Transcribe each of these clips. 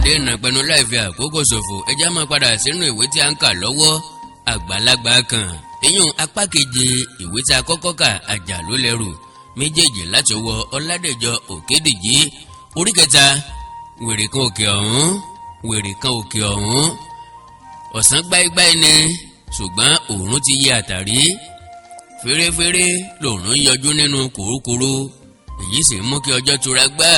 Dènà pẹ̀lú láì fi àkókò ṣòfò, ẹ jẹ́ á máa padà sínú ìwé tí a ń kà lọ́wọ́, Àgbàlagbà Kan, eyín apá keje. Ìwé tí a kọ́kọ́ kà, Àjà Ló Lẹ́rù, méjèèjì láti ọwọ́ Ọládẹ̀jọ Òkèdìjì. Orí kẹta, Wèrè Kan Òkè Ọ̀hún. Wèrè Kan Òkè Ọ̀hún. Ọ̀sán gbáígbáí ni, ṣùgbọ́n òòrùn ti yí àtàrí fèrèfèrè. Lòòrùn yọjú nínú kùrukùru, èyí sì mú kí ọjọ́ tura gbà.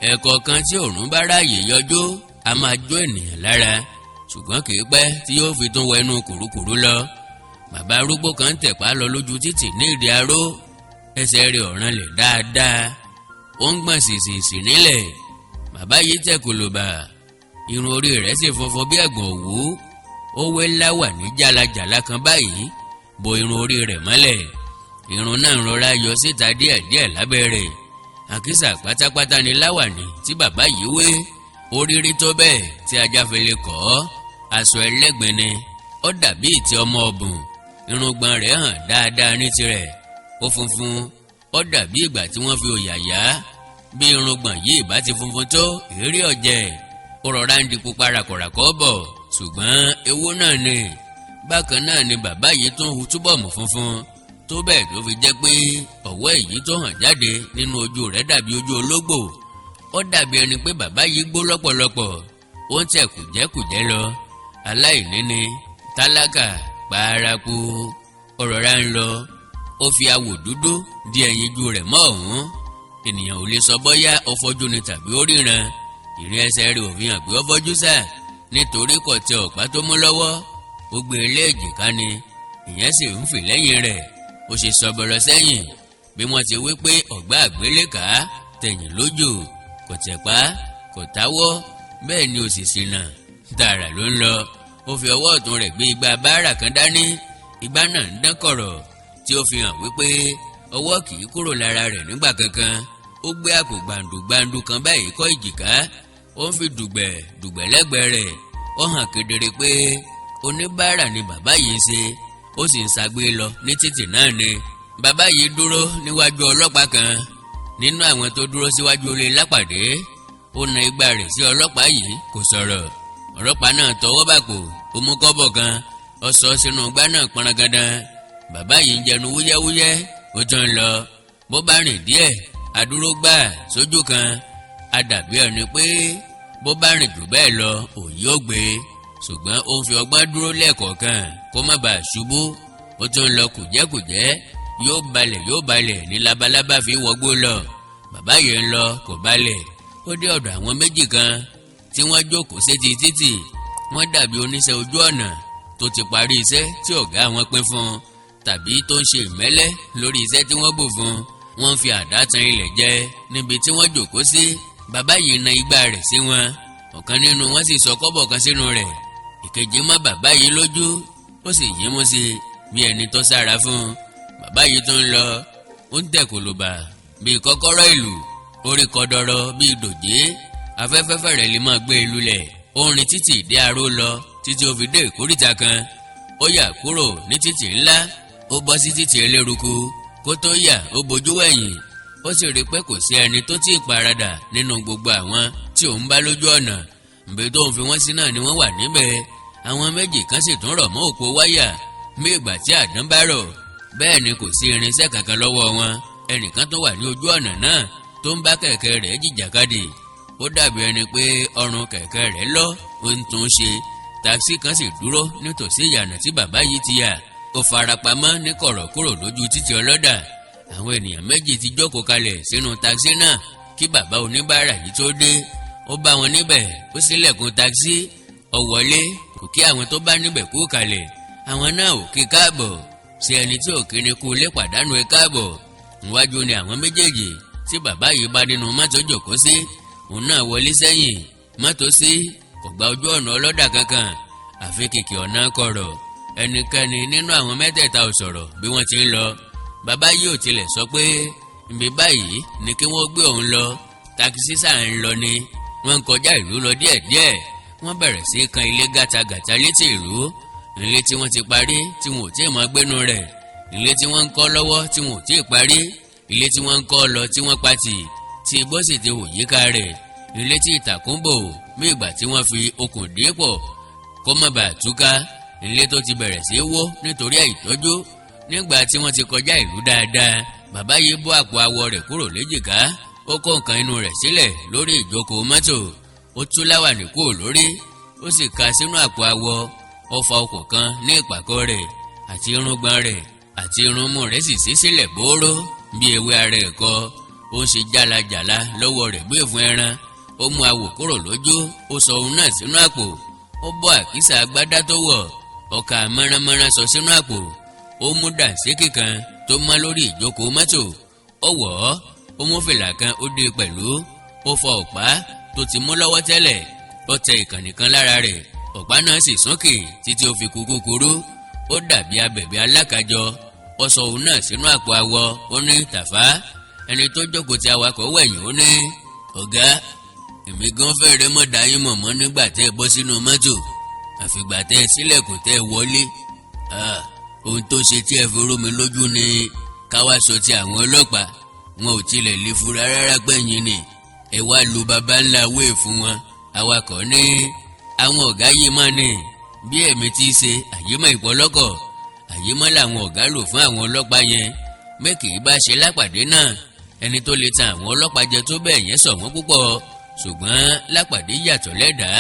Ẹ̀ẹ̀kọ̀ọ̀kan tí òòrùn bá ráàyè yọjú, a máa jó ènìyàn lára, ṣùgbọ́n kì í pẹ́ tí yóò fi tún wọ inú kùrukùru lọ. Bàbá arúgbó kan ń tẹ̀pá lọ lójú títì ní ìdí aró. Ẹsẹ̀ rẹ̀ ọ̀ràn lẹ̀ dáadáa, ó ń gbọ̀n sìsìsì nílẹ̀. Bàbá yìí tẹ̀ kòlòbà, irun orí rẹ̀ sì funfun bí ẹ̀gbọ̀n òwú. Ó wé láwà ní jálajàla kan báyìí bo irun orí rẹ̀ mọ́lẹ̀. Irun náà ń rọra yọ síta díẹ̀díẹ̀ lábẹ́ rẹ̀. Àkísà pátápátá ni láwàní tí bàbá yìí wé. Oríire tó bẹ́ẹ̀ tí ajá fi lè kọ́. Aṣọ ẹlẹ́gbin ni, ó dàbí ìtì ọmọ ọ̀bùn. Irùngbọ̀n rẹ̀ hàn dáadáa ní tirẹ̀, ó funfun, ó dàbí ìgbà tí wọ́n fi òyà yá. Bí irùngbọ̀n yìí bá ti funfun tó ìrírí ọ̀jẹ̀, ó rọra ń di pupa ràkọ̀ràkọ̀ bọ̀, ṣùgbọ́n ewu náà ni. Bákan náà ni bàbá yìí tún hu túbọ̀mù funfun tó bẹ́ẹ̀ tó fi jẹ́ pé ọ̀wọ́ èyí tó hàn jáde nínú ojú rẹ̀ dàbí ojú ológbò. Ó dàbí ẹni pé bàbá yìí gbó lọ́pọ̀lọpọ̀. Ó ń tẹ̀ kùjẹ́kùjẹ́ lọ. Aláìní ni, tálákà paraku. Ọ̀rọ̀ ra ń lọ. Ó fi awò dúdú di ẹ̀yinjú rẹ̀ mọ́ ọ̀hún. Ènìyàn ò lè sọ bóyá ó fọ́jú ni tàbí ó ríran. Ìrìn ẹsẹ̀ rẹ̀ ò fi hàn pé ó fọ́jú sá, nítorí kò tẹ ọ̀pá tó mú lọ́wọ́. Ó gbé ilé èjìká ni, ìyẹn sì ń fì lẹ́yìn rẹ̀. Ó ṣe sọ̀bọ̀rọ̀ sẹ́yìn bí wọ́n ti wí pé ọ̀gbá àgbélékà tẹ̀yìn lójú. Kò tẹ̀pá, kò táwọ́, bẹ́ẹ̀ ni òsì ṣìnà, tààrà ló ń lọ. Ó fi ọwọ́ ọ̀tún rẹ̀ gbé igbá báárà kan dání. Igbá náà ń dán kọ̀rọ̀, tí ó fi hàn wípé ọwọ́ kì í kúrò lára rẹ̀ nígbà kankan. Ó gbé àpò gbàǹdùgbàǹdù kan báyìí kọ́ ìjìká, ó ń fi dùgbẹ̀ dùgbẹ̀ lẹ́gbẹ̀ẹ́ rẹ̀. Ó hàn kedere pé oníbàárà ni bàbá yìí ń ṣe, ó sì ń ṣagbe lọ ní títì náà ni. Bàbá yìí dúró níwájú ọlọ́pàá kan nínú àwọn tó dúró síwájú olè lápàdé. Ó na igbá rẹ̀ sí ọlọ́pàá yìí, kò sọ̀rọ̀. Ọlọ́pàá náà tọwọ́ bàpò, ó mú kọ́bọ̀ kan, ó sọ sínú igbá náà pọnrangandan. Bàbá yìí ń jẹnu wúyẹ́wúyẹ́, ó tún ń lọ. Bó bá rìn díẹ̀, àdúró gbà sójú kan. A dàbí ẹni pé bó bá rìn jù bẹ́ẹ̀ lọ, òyì ó gbé, ṣùgbọ́n ó ń fi ọgbọ́n dúró lẹ́ẹ̀kọ̀ọ̀kan kó má bàa ṣubú. Ó tún ń lọ kùjẹ́kùjẹ́. Yóò balẹ̀, yóò balẹ̀ ní labalábá fi wọgbó lọ. Bàbá yìí ń lọ, kò balẹ̀. Ó dé ọ̀dọ̀ àwọn méjì kan tí wọ́n jókòó sétí títì. Wọ́n dàbí oníṣẹ́ ojú ọ̀nà tó ti parí iṣẹ́ tí ọ̀gá wọn pín fún un, tàbí tó ń ṣe ìmẹ́lẹ́ lórí iṣẹ́ tí wọ́n bò fún un. Wọ́n fi àdá tan ilẹ̀ jẹ níbi tí wọ́n jókòó sí. Bàbá yìí na igbá rẹ̀ sí wọn. Ọ̀kan nínú wọn sì sọ kọ́bọ̀ kan sínú rẹ̀. Ìkejì mọ́ bàbá yìí lójú, ó sì yín mú sí bí ẹni tó sára fún un. Bàbá yìí tó ń lọ, ó ń tẹ̀ kòlòbà bíi kọ́kọ́rọ́ ìlú, orí kọdọrọ bíi dòjé. Afẹ́fẹ́ fẹ̀rẹ̀ lè máa gbé ìlú lẹ̀. Ó rìn títì dé aró lọ títí ó fi dé ìkóríta kan. Ó yà kúrò ní títì ńlá, ó bọ́ sí títì eléruku. Kó tó yà, ó bojú wẹ̀yìn, ó sì rí i pé kò sí ẹni tó tí ì paradà nínú gbogbo àwọn tí òun bá lójú ọ̀nà. Nbẹ tó ń fi wọ́n sí náà ni wọ́n wà níbẹ̀. Àwọn méjì kan sì tún rọ̀ mọ́ òpó wáyà bí ìgbà tí àdán bá rọ̀. Bẹ́ẹ̀ ni kò sí irinṣẹ́ kankan lọ́wọ́ wọn. Ẹnìkan tó wà ní ojú ọ̀nà náà tó ń bá kẹ̀kẹ́ rẹ̀ jìjàkadì. Ó dàbí ẹni pé ọrùn kẹ̀kẹ́ rẹ̀ lọ, ó ń tún ṣe. Takisí kan sì dúró nítòsí ìyànà tí bàbá yìí ti yà. Ó farapamọ́ ní kọ̀rọ̀ kúrò lójú títì ọlọ́dà. Àwọn ènìyàn méjì ti jókòó kalẹ̀ sínú takisí náà kí bàbá oníbàárà yìí tó dé. Ó bá wọn níbẹ̀, ó ṣílẹ̀kùn takisí, ó wọlé. Kò kí àwọn tó bá níbẹ̀ kú kalẹ̀, àwọn náà ò kí káàbọ̀. Ṣé ẹni tí ò kí ni kú lé pàdánù ẹ káàbọ̀? Níwájú ni àwọn méjèèjì tí bàbá yìí bá nínú mọ́tò jókòó sí. Òun náà wọlé sẹ́yìn mọ́tò sí. Kò gba ojú ọ̀nà ọlọ́dà kankan, àfi kìkì ọ̀nà kọ̀rọ̀. Ẹnikẹ́ni nínú àwọn mẹ́tẹ̀ẹ̀ta ò sọ̀rọ̀ bí wọ́n ti ń lọ. Bàbá yìí ò tilẹ̀ sọ pé ibi báyìí ni kí wọ́n gbé òun lọ. Takisí sáà ń lọ ni. Wọ́n ń kọjá ìlú lọ díẹ̀díẹ̀. Wọ́n bẹ̀rẹ̀ sí í kan ilé gàtagàta létí ìlú: ilé tí wọ́n ti parí tí wọn ò tí ì mọ gbénu rẹ̀, ilé tí wọ́n ń kọ́ lọ́wọ́ tí wọn ò tí ì parí, ilé tí wọ́n ń kọ́ lọ tí wọ́n patì, tí igbó sì ti wò yíká rẹ̀, ilé tí ìtàkùn bò. Bí ìgbà tí wọ́n fi okùn dé pọ̀ kó má bàa túká. Ilé tó ti bẹ̀rẹ̀ sí í wó nítorí àìtọ́jú. Nígbà tí wọ́n ti kọjá ìlú dáadáa, bàbá yìí bọ́ àpò awọ rẹ̀ kúrò léjìká, ó kó nǹkan inú rẹ̀ sílẹ̀ lórí ìjókòó mọ́tò, ó tú láwàní kúrò lórí, ó sì ka sínú àpò awọ. Ó fa okùn kan ní ìpàkọ́ rẹ̀, àti irùngbọ̀n rẹ̀ àti irunmú rẹ̀ sì ṣí sílẹ̀ bóró bí ewé ara ẹ̀kọ. Ó ń ṣe jálajàla lọ́wọ́ rẹ̀ bí ìfun ẹran. Ó mú awò kúrò lójú, ó sọ ohun náà sínú àpò. Ó bọ́ àkísà agbádá tó wọ̀, ọkà mọ́ránmọ́rán sọ sínú àpò. Ó mú dànsíkì kan tó mọ́ lórí ìjókòó mọ́tò, ó wọ̀ ọ́. Ó mú fìlà kan, ó dé pẹ̀lú. Ó fọ ọ̀pá tó ti mú lọ́wọ́ tẹ́lẹ̀, ó tẹ ìkànnì kan lára rẹ̀, ọ̀pá náà sì súnkì títí ó fi kú kúkúrú, ó dàbí abẹ̀bẹ̀ alákàjọ. Ó sọ òun náà sínú àpò awọ. Ó ní, "Tàfá." Ẹni tó jókòó ti awakọ̀ wẹ̀yìn, ó ní, "Ọ̀gá, èmi gan fẹ́rẹ̀ mọ̀ dáyín mọ̀mọ́ nígbà tẹ́ ẹ bọ́ sínú mọ́tò, àfìgbà tẹ́ ẹ sílẹ̀kùn tẹ́ ẹ wọlé. Ohun tó ṣe tí ẹ fi rú mi lójú ni káwá sọ ti àwọn ọlọ́pàá. Wọn ò tilẹ̀ lè fura rárá pẹ̀yìn ni ẹ wá lu baba ńlá wéè fún wọn." Awakọ̀ ní, "Àwọn ọ̀gá yìí mọ̀ ni bí èmi ti ṣe àyímọ̀ ìpọlọ́kọ̀ àyímọ̀ làwọn ọ̀gá lò fún àwọn ọlọ́pàá yẹn. Mẹ́kì í bá ṣe lápàdé náà, ẹni tó lè tan àwọn ọlọ́pàá jẹ tó bẹ́ẹ̀ yẹn sọ wọ́n púpọ̀, ṣùgbọ́n lápàdé yàtọ̀ lẹ́dàá,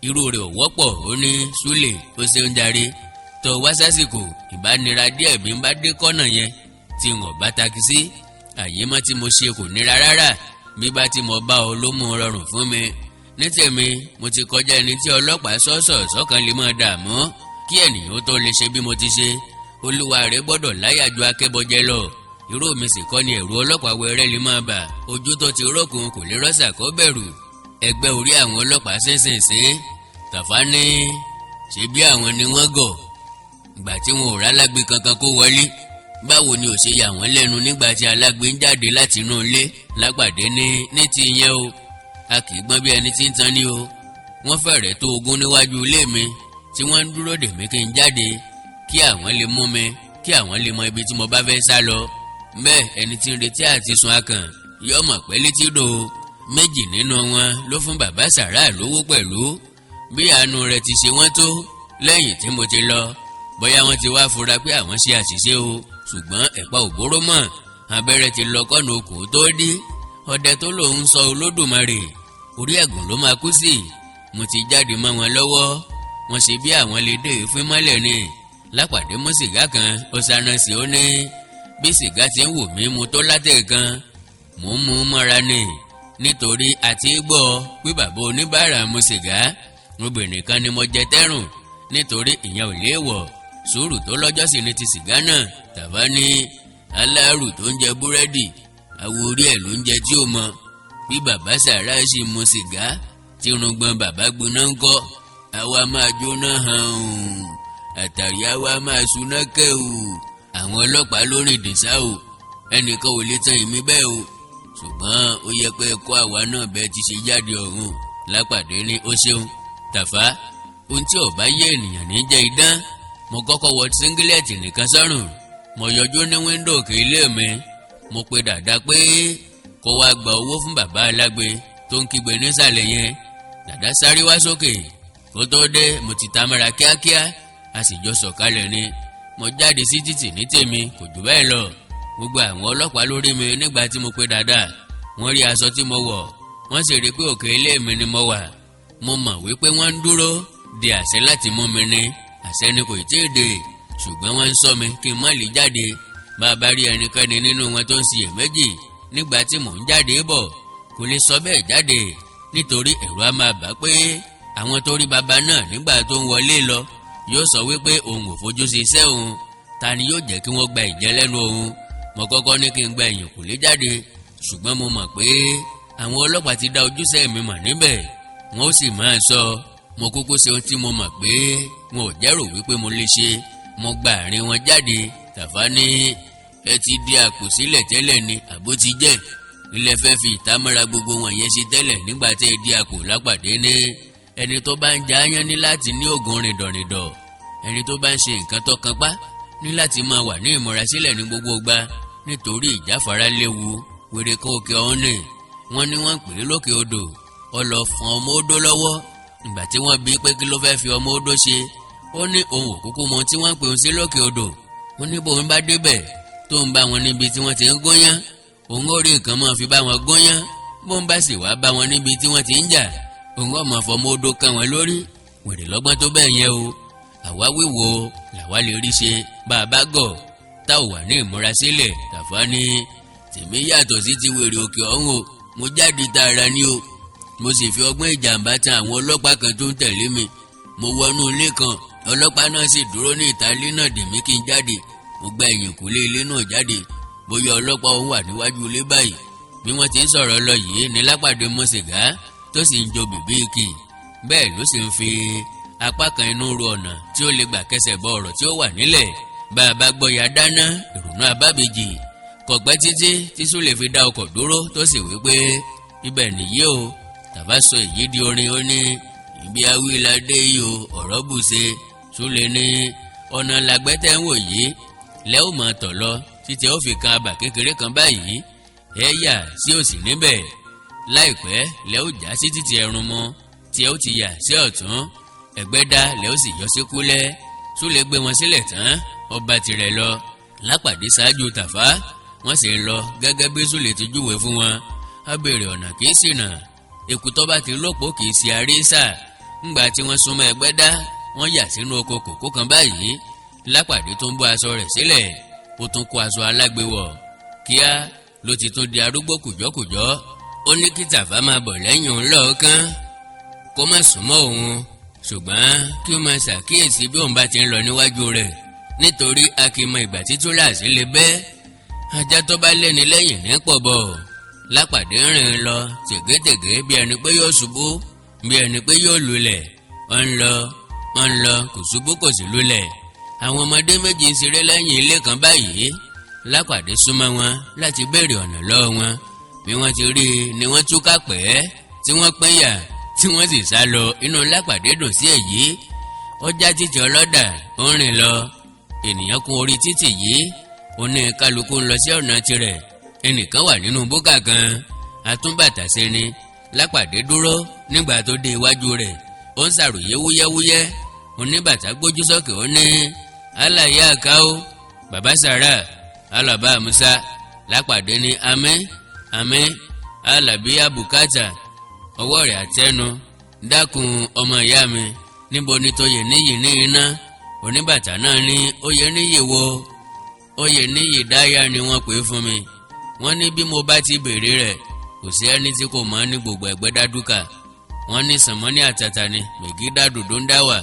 irú rẹ̀ ò wọ́pọ̀." Ó ní, "Súlè, ó ṣe ń darí tó wá sásìkò. Ìbánira díẹ̀ bí n bá dé kọ́nà yẹn tí n ò bá takisí. Àyímọ́ tí mo ṣe kò nira rárá. Bí bá tí mo bá ọ ló mú rọrùn fún mi. Ní tèmi, mo ti kọjá ẹni tí ọlọ́pàá sọ́sọ̀ọ̀sọ́ kan lè máa dààmú. Kí ènìyàn tó lè ṣe bí mo ti ṣe, olúwa rẹ̀ gbọ́dọ̀ láyà ju akẹ́bọjẹ lọ. Irú mi sì kọ́ ni ẹ̀rù ọlọ́pàá wẹrẹ́ lè máa bà. Ojú tó ti rókun kò lè rọ́ṣà kó bẹ̀rù." Ẹgbẹ́ orí àwọn ọlọ́pàá sínsìnsín. Tàfá ní, "Ṣe bí àwọn ni wọ́n gọ̀ ìgbà tí wọn ò rálágbé kankan kó wọlé? Báwo ni ò ṣe yà wọ́n lẹ́nu nígbà tí alágbe ń jáde láti inú ilé?" Lápàdé ní, "Ní ti ìyẹn o, a kì í gbọ́n bí ẹni tí ń tan ní o. Wọ́n fẹ̀rẹ̀ tó 20 níwájú ilé mi tí wọ́n ń dúró dè mí kí n jáde, kí àwọn lè mú mi, kí àwọn lè mọ ibi tí mo bá fẹ́ sá lọ. Bẹ́ẹ̀ ẹni tí ń retí àti sun akàn yóò mọ̀ pé létí dò. Méjì nínú wọn ló fún bàbá sàrà lówó pẹ̀lú. Bí àánú rẹ̀ ti ṣe wọ́n tó lẹ́yìn tí mo ti lọ, bóyá wọ́n ti wá fura pé àwọn ṣe àṣìṣe o, ṣùgbọ́n ẹ̀pà òbóró mọ̀, abẹ́rẹ́ ti lọ kọ́nà okùn tó dí. Ọdẹ tó lòun sọ Olódùmarè, orí ẹ̀gùn ló máa kú sí. Mo ti jáde mọ́ wọn lọ́wọ́. Wọ́n ṣe bí àwọn lè dé èéfín mọ́lẹ̀ ni." Lápàdé mú sìgá kan, ó sáná sí. Ó ní, "Bí sìgá ti ń wù mí mu tó látẹ̀ kan, mò ń mú mọ́ra ni, nítorí àti gbọ́ pé bàbá oníbàárà mu sìgá. Obìnrin kan ni mo jẹ tẹ́rùn, nítorí ìyẹn ò léèwọ̀. Sùúrù tó lọ́jọ́ sì ni ti sìgá náà." Tàbá ní, "Aláàrù tó ń jẹ búrẹ́dì, àwo orí ẹ̀ ló ń jẹ tí ó mọ. Bí bàbá sàrà sì mu sìgá tí irùngbọ̀n bàbá gboná ń kọ́, àwa máa jóná hàn ún, àtàrí àwa máa suná kẹ́ o. Àwọn ọlọ́pàá ló rìn dìsá o. Ẹnìkan ò lè tan èmi bẹ́ẹ̀ o, ṣùgbọ́n ó yẹ pé kó àwa náà bẹ́ẹ̀ ti ṣe jáde ọ̀hún." Lápàdé ní, "Ó ṣeun, Tàfá. Ohun tí ò bá yé ènìyàn ní jẹ́ idán. Mo kọ́kọ́ wọ singlet nìkan sọ́rùn, mo yọjú ní wíńdò òkè ilé mi, mo pe dàda pé kó wá gba owó fún bàbá alágbe tó ń kígbe nísàlẹ̀ yẹn. Dàda sáré wá sókè. Kó tó dé, mo ti ta mọ́ra kíákíá, a sì jọ sọ̀kalẹ̀ ni. Mo jáde sí títì ní tèmi, kò jù bẹ́ẹ̀ lọ. Gbogbo àwọn ọlọ́pàá ló rí mi nígbà tí mo pe dàda. Wọ́n rí aṣọ tí mo wọ̀, wọ́n sì rí pé òkè ilé mi ni mo wà. Mo mọ̀ wípé wọ́n ń dúró de àṣẹ láti mú mi ní. Àṣẹ ni kò tí ì dé, ṣùgbọ́n wọ́n ń sọ mi kí n má lè jáde. Bá a bá rí ẹnikẹ́ni nínú wọn tó ń ṣiyèméjì nígbà tí mò ń jáde bọ̀, kò lè sọ bẹ́ẹ̀ jáde, nítorí ẹ̀rù á máa bà pé àwọn tó rí baba náà nígbà tó ń wọlé lọ yóò sọ wípé òun ò fojú sí iṣẹ́ òun. Ta ni yóò jẹ́ kí wọ́n gba ìjẹ́ lẹ́nu òun? Mo kọ́kọ́ ní kí n gba ẹ̀yìn kò lè jáde, ṣùgbọ́n mo mọ̀ pé àwọn ọlọ́pàá ti dá ojúṣe mi mọ̀ níbẹ̀, wọ́n ó sì máa sọ. Mo kúkú ṣe ohun tí mo mọ̀ pé wọn ò jẹ́rò wípé mo lè ṣe. Mo gba àárín wọn jáde." Tàfá ní, "Ẹ ti di àpò sílẹ̀ tẹ́lẹ̀ ni, àbó ti jẹ́ ilẹ̀ fẹ́ fi ìtámọ́ra gbogbo wọn yẹn ṣe tẹ́lẹ̀ nígbà tẹ́ ẹ di àpò?" Lápàdé ní, "Ẹni tó bá ń jayán ní láti ní oògùn rìndọ̀rìndọ̀. Ẹni tó bá ń ṣe nǹkan tó kan pa ní láti máa wà ní ìmúrasílẹ̀ ní gbogbo ìgbà, nítorí ìjáfara léwu. Wèrè kan òkè ọ̀hún ni wọ́n ní wọ́n ń pè é lókè odò. Ó lọ fọn ọmọ odó lọ́wọ́. Ìgbà tí wọ́n bí pé kí ló fẹ́ fi ọmọ odó ṣe, ó ní òun òkúkú mọ tí wọ́n ń pè òun sí lókè odò. Ó ní bóun bá débẹ̀ tó ń bá wọn níbi tí wọ́n ti ń gúnyán, òun ó rí nǹkan máa fi bá wọn gúnyán. Bóun bá sì wá bá wọn níbi tí wọ́n ti ń jà, òun ó máa fọmọ odó kan wọn lórí. Wèrè lọ́gbọ́n tó bẹ́ẹ̀ yẹn o. Àwa wíwo làwa lè rí ṣe bá a bá gọ̀ tá ò wà ní ìmúrasílẹ̀. Tàfá ní tèmi yàtọ̀ sí ti wèrè òkè ọ̀hún o. Mo jáde tààrà ni o, mo sì fi ọgbọ́n ìjàmbá tan àwọn ọlọ́pàá kan tó ń tẹ̀lé mi. Mo wọnú ilé kan, ọlọ́pàá náà sì dúró ní ìta ilé náà dè mí kí n jáde. Mo gba ẹ̀yìnkùlé ilé náà jáde, bóyá ọlọ́pàá òun wà níwájú ilé báyìí. Bí wọ́n ti ń sọ̀rọ̀ lọ yìí ní Lápàdé mu sìgá tó sì ń jo bìbí kì, bẹ́ẹ̀ ló sì ń fi apá kan inú ru ọ̀nà tí ó lè gbà kẹsẹ̀ bọ ọ̀rọ̀ tí ó wà nílẹ̀. Bá a bá gbọ́ ya dáná ìrònú abábẹ́jì. Kò pẹ́ títí tí Súlè fi dá ọkọ̀ dúró, tó sì wí pé ibẹ̀ nìyí o. Tàbá sọ èyí di orin, ó ní ibi awíládé yìí o, ọ̀rọ̀ bùṣe. Súlè ní ọ̀nà làgbẹ́tẹ̀ ń wò yìí lẹ́ ò mọ̀ tọ̀ lọ títí ó fi kan abà kékeré kan báyìí, ẹ yà sí òsì níbẹ̀. Láìpẹ́ lẹ́ ó já sí títì ẹrun mọ́ tí ẹ ó ti yà sí ọ̀tún, Ẹ̀gbẹ́dá lẹ́ ó sì yọ sí kúlẹ̀. Súlè gbé wọn sílẹ̀ tán, ọba tirẹ̀ lọ. Lápàdé ṣáájú Tàfá, wọ́n sì ń lọ gẹ́gẹ́ bí Súlè ti júwe fún wọn. Á béèrè ọ̀nà kì í ṣìnà, èkú tó bá ti lópò kì í ṣe àrísà. Ńgbà tí wọ́n súnmọ́ Ẹgbẹ́dá, wọ́n yà sínú oko kòkó kan báyìí. Lápàdé tó ń bọ́ aṣọ rẹ̀ sílẹ̀, ó tún kó aṣọ alágbèwọ̀. Kíá ló ti tún di arúgbó kùjọ́kùjọ́. Ó ní kí Tàfá máa bọ̀ lẹ́yìn òun lọ́ọ̀kan, kó má súnmọ́ òun, ṣùgbọ́n kí ó máa ṣàkíyèsí bí òun bá ti ń lọ níwájú rẹ̀, nítorí a kì í mọ ìgbà tí túláàsì lè bẹ́. Ajá tó bá lẹ́ni lẹ́yìn ní pọ̀ bọ̀. Lápàdé rìn lọ tègétègé bí ẹni pé yóò ṣubú, bí ẹni pé yóò lulẹ̀. Ó ń lọ, ó ń lọ, kò ṣubú, kò sì lulẹ̀. Àwọn ọmọdé méjì ń ṣeré lẹ́yìn ilé kan báyìí. Lápàdé súnmọ́ wọn láti béèrè ọ̀nà lọ́wọ́ wọn. Bí wọ́n ti rí i ni wọ́n túká pẹ́, tí wọ́n pínyà, tí wọ́n sì sá lọ. Inú Lápàdé dùn sí èyí. Ó já títì ọlọ́dà, ó ń rìn lọ. Ènìyàn kún orí títì yìí, ó ní kálukú ń lọ sí ọ̀nà tirẹ̀. Ẹnìkan wà nínú búkà kan, àtúnbàtà ṣe ni. Lápàdé dúró. Nígbà tó dé iwájú rẹ̀, ó ń ṣàròyé wúyẹ́wúyẹ́. Oníbàtà gbójú sókè, ó ní aláyé àkáó bàbá sàrà alàbá musa. Lápàdé ní amẹ́ amẹ́ alábí abùkátà ọwọ́ rẹ̀ àtẹnu. Dákun, ọmọ ìyá mi, níbo ni tóyè níyì ní iná? Oníbàtà náà ní oyè níyì wo? Oyè níyì dáyà ni wọ́n pè é fún mi. Wọ́n ní bí mo bá ti béèrè rẹ̀, kò sí ẹni tí kò mọ̀ ní gbogbo Ẹ̀gbẹ́dá dúkà. Wọ́n ní sànmọ́ní àtàtà ni mègídà dòdò ń dá wà.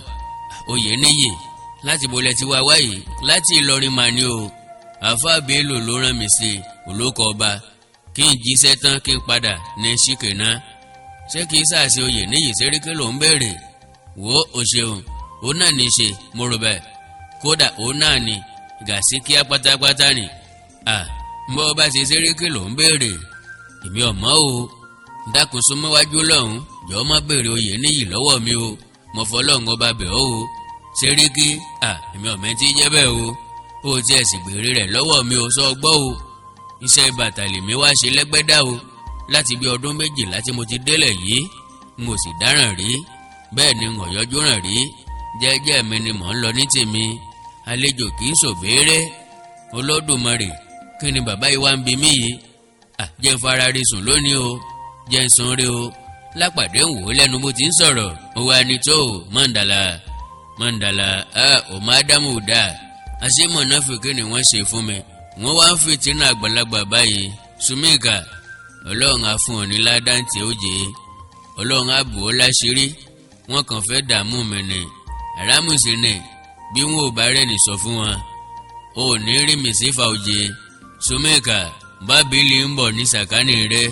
Oyè níyì láti bolẹ̀ tí wá wáyé? Láti Ìlọrin mà ní o. Àáfàá Bello ló rán mi sí olóko ọba kí n jíṣẹ́ tán kí n padà ní ṣìkìnà. Ṣé kìí sàṣe oyè níyì sẹ́ríkì ló ń béèrè? Wo, o ṣeun, òun náà ní í ṣe, mo rò bẹ́ẹ̀. Kódà òun náà ní gàsíkíá pátápátá ni. À bọ́ bá ṣe sẹ́ríkì ló ń béèrè, èmi ọ̀mọ́ o. Dákun, súnmọ́wájú lọ́hùn, jọ̀ọ́ má béèrè oyè níyì lọ́wọ́ mi o. Mo fọlọ́hún ọba bẹ̀ ọ́ o. Sẹ́ríkì à, èmi ọ̀mẹ́ tí jẹ́ bẹ́ẹ̀ o. Ó tiẹ̀ sì béèrè rẹ̀ lọ́wọ́ mi o, sọ gbọ́ o. Iṣẹ́ bàtà lèmi wá ṣe lẹ́gbẹ́dá o. Láti bí ọdún 12 tí mo ti délẹ̀ yìí, n ò sì dáràn rí, bẹ́ẹ̀ ni n ò yọjú ràn rí. Jẹ́jẹ́ mi ni mò ń lọ ní tèmi, àlejò kì í ṣòbéèrè. Olódùmarè, kí ni bàbá yìí wá ń bi mí yìí? À jẹ́ ń fara rí sùn lónìí o, jẹ́ ń sun rí o. Lápàdé ń wò ó lẹ́nu bó ti ń sọ̀rọ̀. Ó wá ní tó mọ̀ndàlá mọ̀ndàlá ọmọ ádámù dà, àṣé mọ̀nàfíkì ni wọ́n ṣe fún mi. Wọ́n wá ń fìtínà àgbàlagbà báyìí. Sùmíkà, Ọlọ́run á fún ọ ní ládàntì ó jẹ́, Ọlọ́run á bò ó láṣìírí. Wọ́n kàn fẹ́ dààmú mi ni, àrámùsí ni. Bí wọn ò bá rẹ́ni sọ fún wọn, ò ní rí mi sífà òjè. Sùmíkà, bábílì ń bọ̀ ní sàkání rẹ,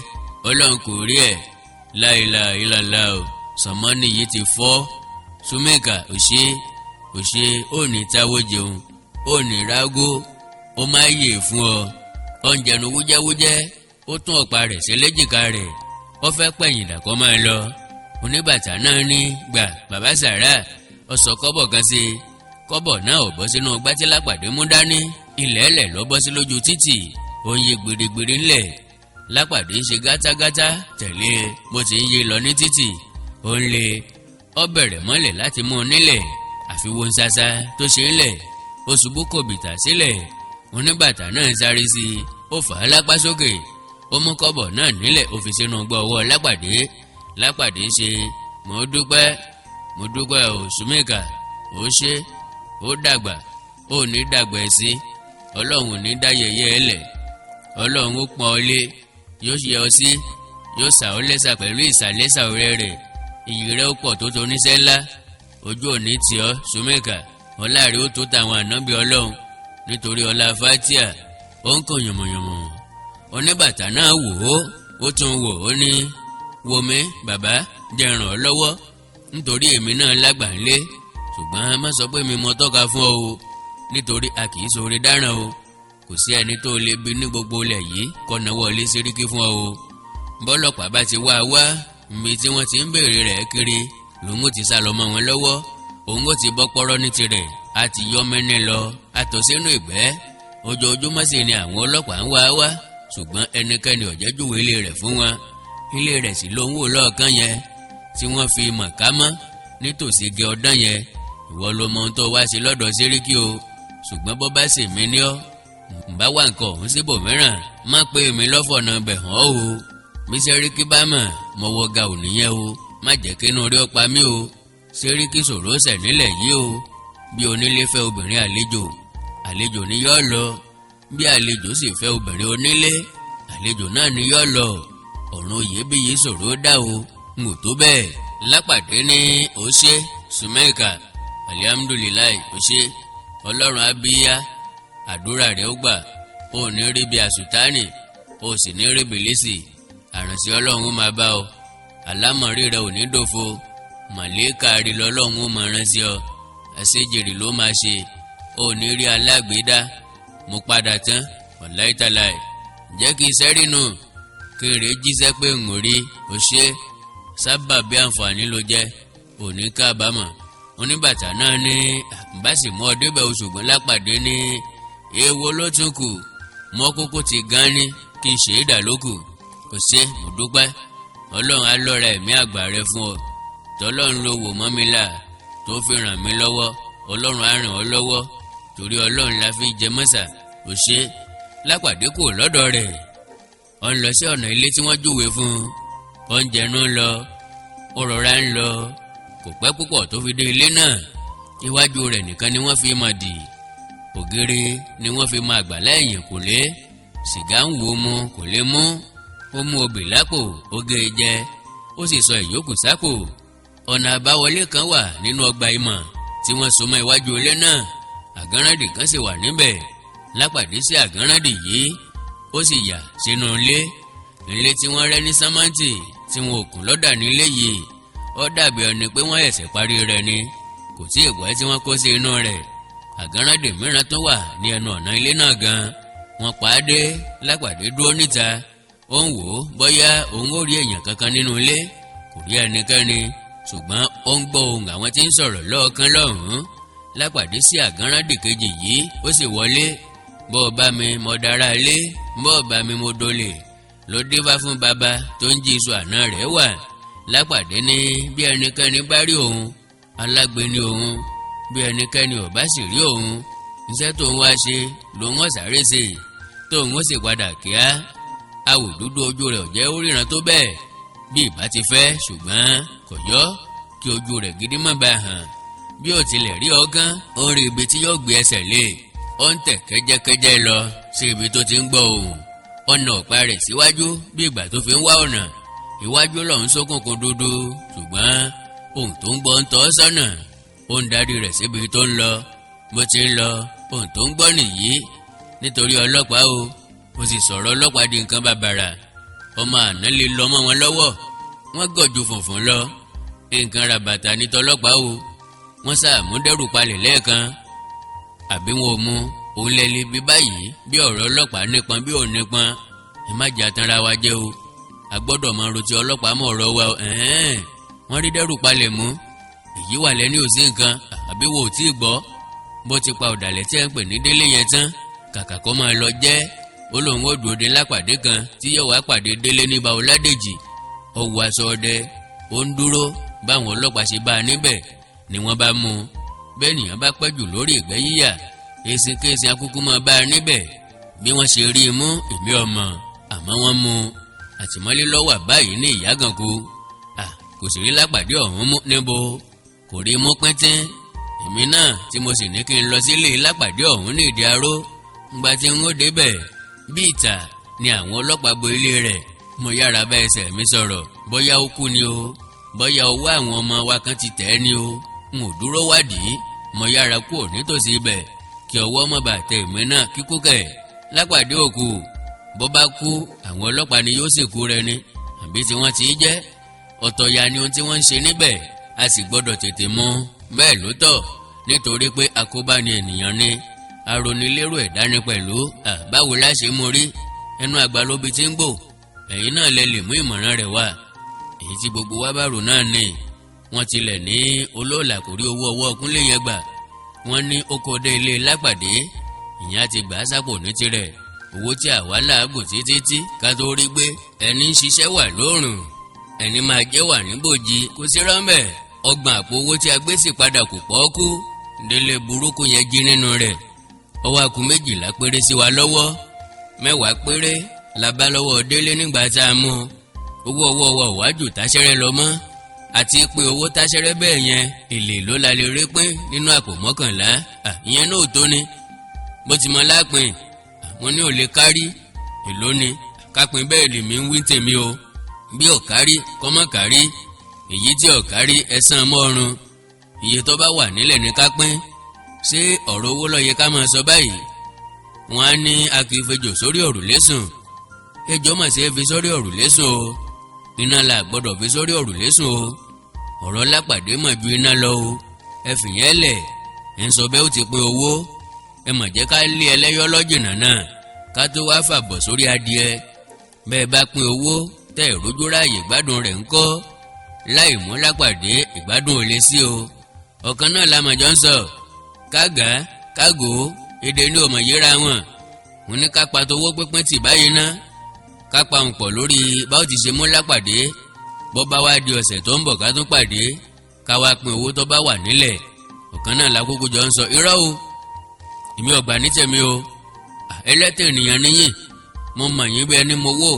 Ọlọ́run kò rí ẹ̀ láìla ìlàlá o. Sànmọ́nì yìí ti fọ́. Sùmíkà, òṣè òṣè, ò ní táwọ́ jẹun, ò ní rágó, ó máa yè fún ọ. Ó ń jẹnu wújẹ́wújẹ́, ó tún ọ̀pá rẹ̀ sí léjìká rẹ̀, ó fẹ́ pẹ̀yìn dàkọ́ máa lọ. Oníbàtà náà ní gbà, bàbá sàrà. Ó sọ kọ́bọ̀ kan sí i. Kọ́bọ̀ náà ò bọ́ sínú gbátí Lápàdé mú dání, ilẹ̀ ẹlẹ̀ ló bọ́ sí lójú títì. Ó ń yí gbèrègbèrè ńlẹ̀. Lápàdé ń ṣe gátágátá tẹ̀lé bó ti ń yé lọ ní títì. Ó ń lé, ó bẹ̀rẹ̀ mọ́lẹ̀ láti mú un nílẹ̀, àfi wo ń ṣaṣa tó ṣe ń lẹ̀, ó ṣubú kò bìtà sílẹ̀. Oníbàtà náà ń sáré sí i, ó fà á lápá sókè, ó mú kọ́bọ̀ náà nílẹ̀, ó fi sínú gbọ́ ọwọ́ Lápàdé. Lápàdé ṣe, "Mo dúpẹ́, mo dúpẹ́ ò Ṣùmíkà, ó ṣe, ó dàgbà, ó ní dàgbà ẹ̀ sí. Ọlọ́run ò ní dá yẹ̀yẹ́ ẹ lẹ̀. Ọlọ́run ó pọ́n ọ lé, yóò yẹ ọ sí, yóò sà ọ́ lẹ́sà pẹ̀lú ìsàlẹ́sà ọ̀rẹ́ rẹ̀. Iyì rẹ̀ ó pọ̀ tó toníṣẹ́ ńlá. Ojú ò ní tì ọ́, Ṣùmíkà. Ọlá rẹ̀ ó tó tàwọn ànábì Ọlọ́run nítorí ọlá Fatia." Ó ń kàn yànmọ̀yànmọ̀. Oníbàtà náà wò ó, ó tún wò ó, ní, "Wò mí, bàbá, jẹ́ ràn ọ́ lọ́wọ́, nítorí èmi náà lágbà ńlé. Ṣùgbọ́n má sọ pé mi mọ tọ́ka fún ọ o, nítorí a kì í ṣoore dáràn o. Kò sí ẹni tó lè bí ní gbogbo ilẹ̀ yìí kọ́ náwó ilé Sẹ́ríkì fún ọ o. Bọ́lọ́pàá bá ti wá wá níbi tí wọ́n ti ń béèrè rẹ̀ kiri, lòun ó ti sá lọ mọ́ wọn lọ́wọ́. Òun ó ti bọ́ pọ́rọ́ ní tirẹ̀, a ti yọ mẹ́ni lọ àtọ̀ sínú ìgbẹ́. Ojoojúmọ́ sì ni àwọn ọlọ́pàá ń wá wá, ṣùgbọ́n ẹnikẹ́ni ò jẹ́ júwe ilé rẹ̀ fún wọn. Ilé rẹ̀ sì ló ń wò lọ́ọ̀kan yẹn tí wọ́n fi mọ̀ ká mọ́ nítòsí igi ọdán yẹn. Ìwọ ló mọ ohun tó wá sí lọ́dọ̀ Sẹ́ríkì o. Ṣùgbọ́n bọ́ bá sì mí ní ọ́, ǹbá wà nǹkan ọ̀hún síbòmíràn. Má pé èmi lọ́fọ̀nà bẹ̀ hàn o. Bí Sẹ́ríkì bá mọ̀, mo wọ ga ò níyẹn o. Má jẹ́ kí inú rí ọ pa mí o. Sẹ́ríkì ṣòro ṣẹ̀ nílẹ̀ yìí o. Bí onílé fẹ́ obìnrin àlejò, àlejò ni yọ́ lọ. Bí àlejò sì fẹ́ obìnrin onílé, àlejò náà ni yọ́ lọ. Ọ̀run oyèbíyì ṣòro dá o, n ò tó bẹ́ẹ̀." Lápàdé ní, "Ó ṣe, Sùmẹ́ẹ̀kà, alihamudulilayi, ó ṣe. Ọlọ́run abíyá, àdúrà rẹ̀ ó gbà. Ó ní rí bí àsùtánì, ó sì ní rí bìlísì. Àrànṣẹ́ Ọlọ́run ó máa bá ọ. Àlámọ̀rí rẹ ò ní dòfo. Màlẹ́kà rí lọ́lọ́run ó máa rán sí ọ. Àṣejèrè ló máa ṣe, ó ní rí alágbèédá. Mo padà tán, wàláìtàláì. Jẹ́ kí n sẹ́rí nù, kí n rè jíṣẹ́ pé n ò rí. Ò ṣe, sábà bí àǹfààní ló jẹ́, ò ní kábàámọ̀." Oníbàtà náà ní bá sì mú ọ débẹ̀, ṣùgbọ́n Lápàdé ní, "Èèwo ló tún kù mọ́? Kókó ti gan ni kí n ṣe é dà lókù. Kò ṣe, mo dúpẹ́. Ọlọ́run á lọ́ra ẹ̀mí àgbà rẹ fún ọ. Tọ́lọ́run ló wò mọ́ mi là tó fi ràn mí lọ́wọ́. Ọlọ́run á ràn ọ́ lọ́wọ́, torí Ọlọ́run la fi jẹ mọ́sà. Ò ṣe." Lápàdé kò lọ́dọ̀ rẹ̀, ó ń lọ sí ọ̀nà ilé tí wọ́n júwe fún un. Ó ń jẹnu lọ, ó rọra ń lọ. Kò pẹ́ púpọ̀ tó fi dé ilé náà. Iwájú rẹ̀ nìkan ni wọ́n fi mọ̀ dì, ògiri ni wọ́n fi mọ àgbàlá ẹ̀yìn kò lé. Sìgá ń wò mu, kò lè mú. Ó mú obì lápò, ó gé e jẹ, ó sì sọ ìyókù sápò. Ọ̀nà àbáwọlé kan wà nínú ọgbà ìmọ̀ tí wọ́n so mọ́ iwájú ilé náà. Àgánràndì kan sì wà níbẹ̀. Lápàdé sí àgánràndì yìí, ó sì yà sínú ilé. Ilé tí wọ́n rẹ́ ní sámáǹtì tí wọn ò kùn lọ́dà nílé yìí. Ó dàbí ẹni pé wọ́n ẹ̀sẹ̀ parí rẹ̀ ni. Kò tí ì pẹ́ tí wọ́n kó sí inú rẹ̀. Àgánràndì mìíràn tó wà ní ẹnu ọ̀nà ilé náà gan, wọ́n pa á dé. Lápàdé dúró níta, ó ń wò ó bóyá òun ó rí èèyàn kankan nínú ilé. Kò rí ẹnikẹ́ni, ṣùgbọ́n ó ń gbọ́ ohùn àwọn tí ń sọ̀rọ̀ lọ́ọ̀kan lọ́hùn-ún. Lápàdé sí àgánràndì kejì yìí, ó sì wọlé. "Bọ́ ọ bá mi mo dára lé, bọ́ ọ bá mi mo dolè," ló dé bá fún bàbá tó ń jí iṣu àná rẹ̀ wà. Lápàdé ní bí ẹnikẹ́ni bá rí òun, alágbe ní òun. Bí ẹnikẹ́ni ò bá sì rí òun, iṣẹ́ tóun wá ṣe lòun ó sáré ṣe, tóun ó sì padà kíá. Awò dúdú ojú rẹ̀ ò jẹ́ ó ríran tó bẹ́ẹ̀ bí ìbá ti fẹ́, ṣùgbọ́n kò yọ kí ojú rẹ̀ gidi má bàa hàn. Bí ó tilẹ̀ rí ọgán, ó rí ibi tí yóò gbé ẹsẹ̀ lé. Ó ń tẹ̀ kẹ́jẹ́kẹ́jẹ́ lọ sí ibi tó ti ń gbọ́ ohùn. Ọ̀nà ọ̀pá rẹ̀ síwájú bí ìgbà tó fi ń wá ọ̀nà. Iwájú lọ́hún ṣókùnkùn dúdú, ṣùgbọ́n ohun tó ń gbọ́ ń tọ́ sọ́nà, ó ń darí rẹ̀ síbi tó ń lọ. Bó ti ń lọ, ohun tó ń gbọ́ nìyí: "Nítorí ọlọ́pàá o, ó sì sọ̀rọ̀ ọlọ́pàá di nǹkan bàbàrà. Ọmọ àná lè lọ mọ́ wọn lọ́wọ́, wọ́n gọ̀jù fùnfùn lọ. Nǹkan ràbàtà ní tọlọ́pàá o. Wọ́n sàmúdẹ́rù palẹ̀ lẹ́ẹ̀kan, àbí wọn ò mú òun lẹ́lẹ́ bí báyìí? Bí ọ̀rọ̀ ọlọ́pàá nípọn bí ò nípọn, ẹ má jà tanra wa jẹ́ o. A gbọ́dọ̀ máa rotí ọlọ́pàá mọ̀ ọ̀rọ̀ wa o. Ẹ̀hẹ́n, wọ́n rí dẹ́rù palẹ̀ mú. Èyí wà lẹ́ni ò sí nǹkan, àbí wo ò tí ì gbọ́? Bó ti pa ọ̀dàlẹ̀ tí ẹ ń pè ní Délé yẹn tán, kàkà kó máa lọ jẹ́, ó Ó lóun ó dúró de Lápàdé kan tí yóò wá pàdé Délé ní Báwọládèjì. Ó wọ aṣọ ọdẹ, ó ń dúró. Báwọn ọlọ́pàá ṣe bá a níbẹ̀ ni wọ́n bá mú un. Bẹ́ẹ̀ nìyẹn bá pẹ́ jù lórí ìgbẹ́ yíyà, èsìkéṣin akúkú máa bá a níbẹ̀. Bí wọ́n ṣe rí i mú, èmi ọmọ, àmọ́ wọ́n mú un. Àtìmọ́lé lọ́wọ́ báyìí ní Ìyágànkú. Kò sì rí Lápàdé ọ̀hún mú níbo, kò rí mú píntín. Èmi náà tí mo sì ní kí n lọ sílé Lápàdé ọ̀hún ní Ìdí Aró, ńgbà tí n ó débẹ̀, bí ìta ni àwọn ọlọ́pàá bo ilé rẹ̀. Mo yára bá ẹsẹ̀ mi sọ̀rọ̀, bóyá ó kú ni o, bóyá owó àwọn ọmọ wa kan ti tẹ̀ ẹ́ ni o, n ò dúró wádìí. Mo yára kúrò nítòsí ibẹ̀ kí ọwọ́ má bàa tẹ èmi náà kíkú kẹ̀. Lápàdé òkú, bó bá kú, àwọn ọlọ́pàá ni yóò sìnkú rẹ̀ ni, àbí tí wọ́n ti jẹ́ ọ̀tọ̀ ya ni ohun tí wọ́n ń ṣe níbẹ̀. A sì gbọ́dọ̀ tètè mú bẹ́ẹ̀ ló tọ́, nítorí pé àkóbá ni ènìyàn ni, aronilérò ẹ̀dá ni pẹ̀lú. Báwo la ṣe mú rí? Ẹnu àgbà lóbi tí ń gbò. Ẹ̀yin náà lẹ lè mú ìmọ̀ràn rẹ̀ wá. Èyí tí gbogbo wa bá rò náà ni wọ́n tilẹ̀ ní olóòlà kò rí owó ọwọ́ Kúnlé yẹn gbà. Wọ́n ní ó kó dé ilé Lápàdé, ìyẹn á ti gbà á sápò ní tirẹ̀. Owó tí àwa làágùn títí tí ká tó rí gbé, ẹni ń ṣiṣẹ́ wà lóòrùn, ẹni máa jẹ́ wà níbòjì, kò sí rọ́ńbẹ̀. 30 àpò owó tí a gbé sì padà kò pọ́ kú. Délé burúkú yẹn jí nínú rẹ̀. Ọwọ́ akú 12 péré sí wa lọ́wọ́. 10 péré la bá lọ́wọ́ Délé nígbà tá a mú. Owó ọwọ́ wa ò wájú táṣẹ́rẹ́ lọ mọ́, àti pé owó táṣẹ́rẹ́ bẹ́ẹ̀ yẹn, èlé ló la lè rí pín nínú àpò 11. Ìyẹn náà tó ni bó ti mọ lápín. Mo ní ò lè kárí. Èló ni kápín? Bẹ́ẹ̀ lèmi ń wí tèmi o. Bí ò kárí, kọ́mọ́ kárí. Èyí tí ò kárí, ẹ̀sán mọ́ọ̀rùn. Iye tó bá wà nílẹ̀ ní kápín. Ṣé ọ̀rọ̀ owó ló yẹ ká máa sọ báyìí? Wọ́n á ní a kì í fejò sórí òrùlé sùn. Ejò mà ṣe é fi sórí òrùlé sùn o. Iná la gbọ́dọ̀ fi sórí òrùlé sùn o. Ọ̀rọ̀ Lápàdé mọ̀ ju iná lọ o. Ẹ fìyẹn lẹ̀, ẹ̀ ń sọ bẹ́ẹ̀ ó ti pín owó. Ẹ mọ̀ jẹ́ ká lé ẹlẹ́yọ́ lọ́jìnà náà ká tó wá fàbọ̀ sórí adìẹ. Bẹ́ẹ̀ bá pín owó tẹ́ ìrójú ráàyè gbádùn rẹ̀ ńkọ́? Láì mú Lápàdé, ìgbádùn ò lè sí o. Ọ̀kan náà la mọ̀jọ́ ń sọ. Kága kágò, èdè ní òmò yíra wọn. Mo ní ká pàtó owó pínpín tì báyìí ná, ká pa òun pọ̀ lórí báwo ti ṣe mú Lápàdé. Bọ́ bá wá di ọ̀sẹ̀ tó ń bọ̀, ká tún pàdé, ká wá pín owó tó bá wà nílẹ̀. Ọ̀kan náà lákòókò jọ ń sọ. Irọ́ o, èmi ò gbà ní tèmi o. Ẹlẹ́tẹ̀ ènìyàn níyìn, mo mọ̀ yín bí ẹni mo wò.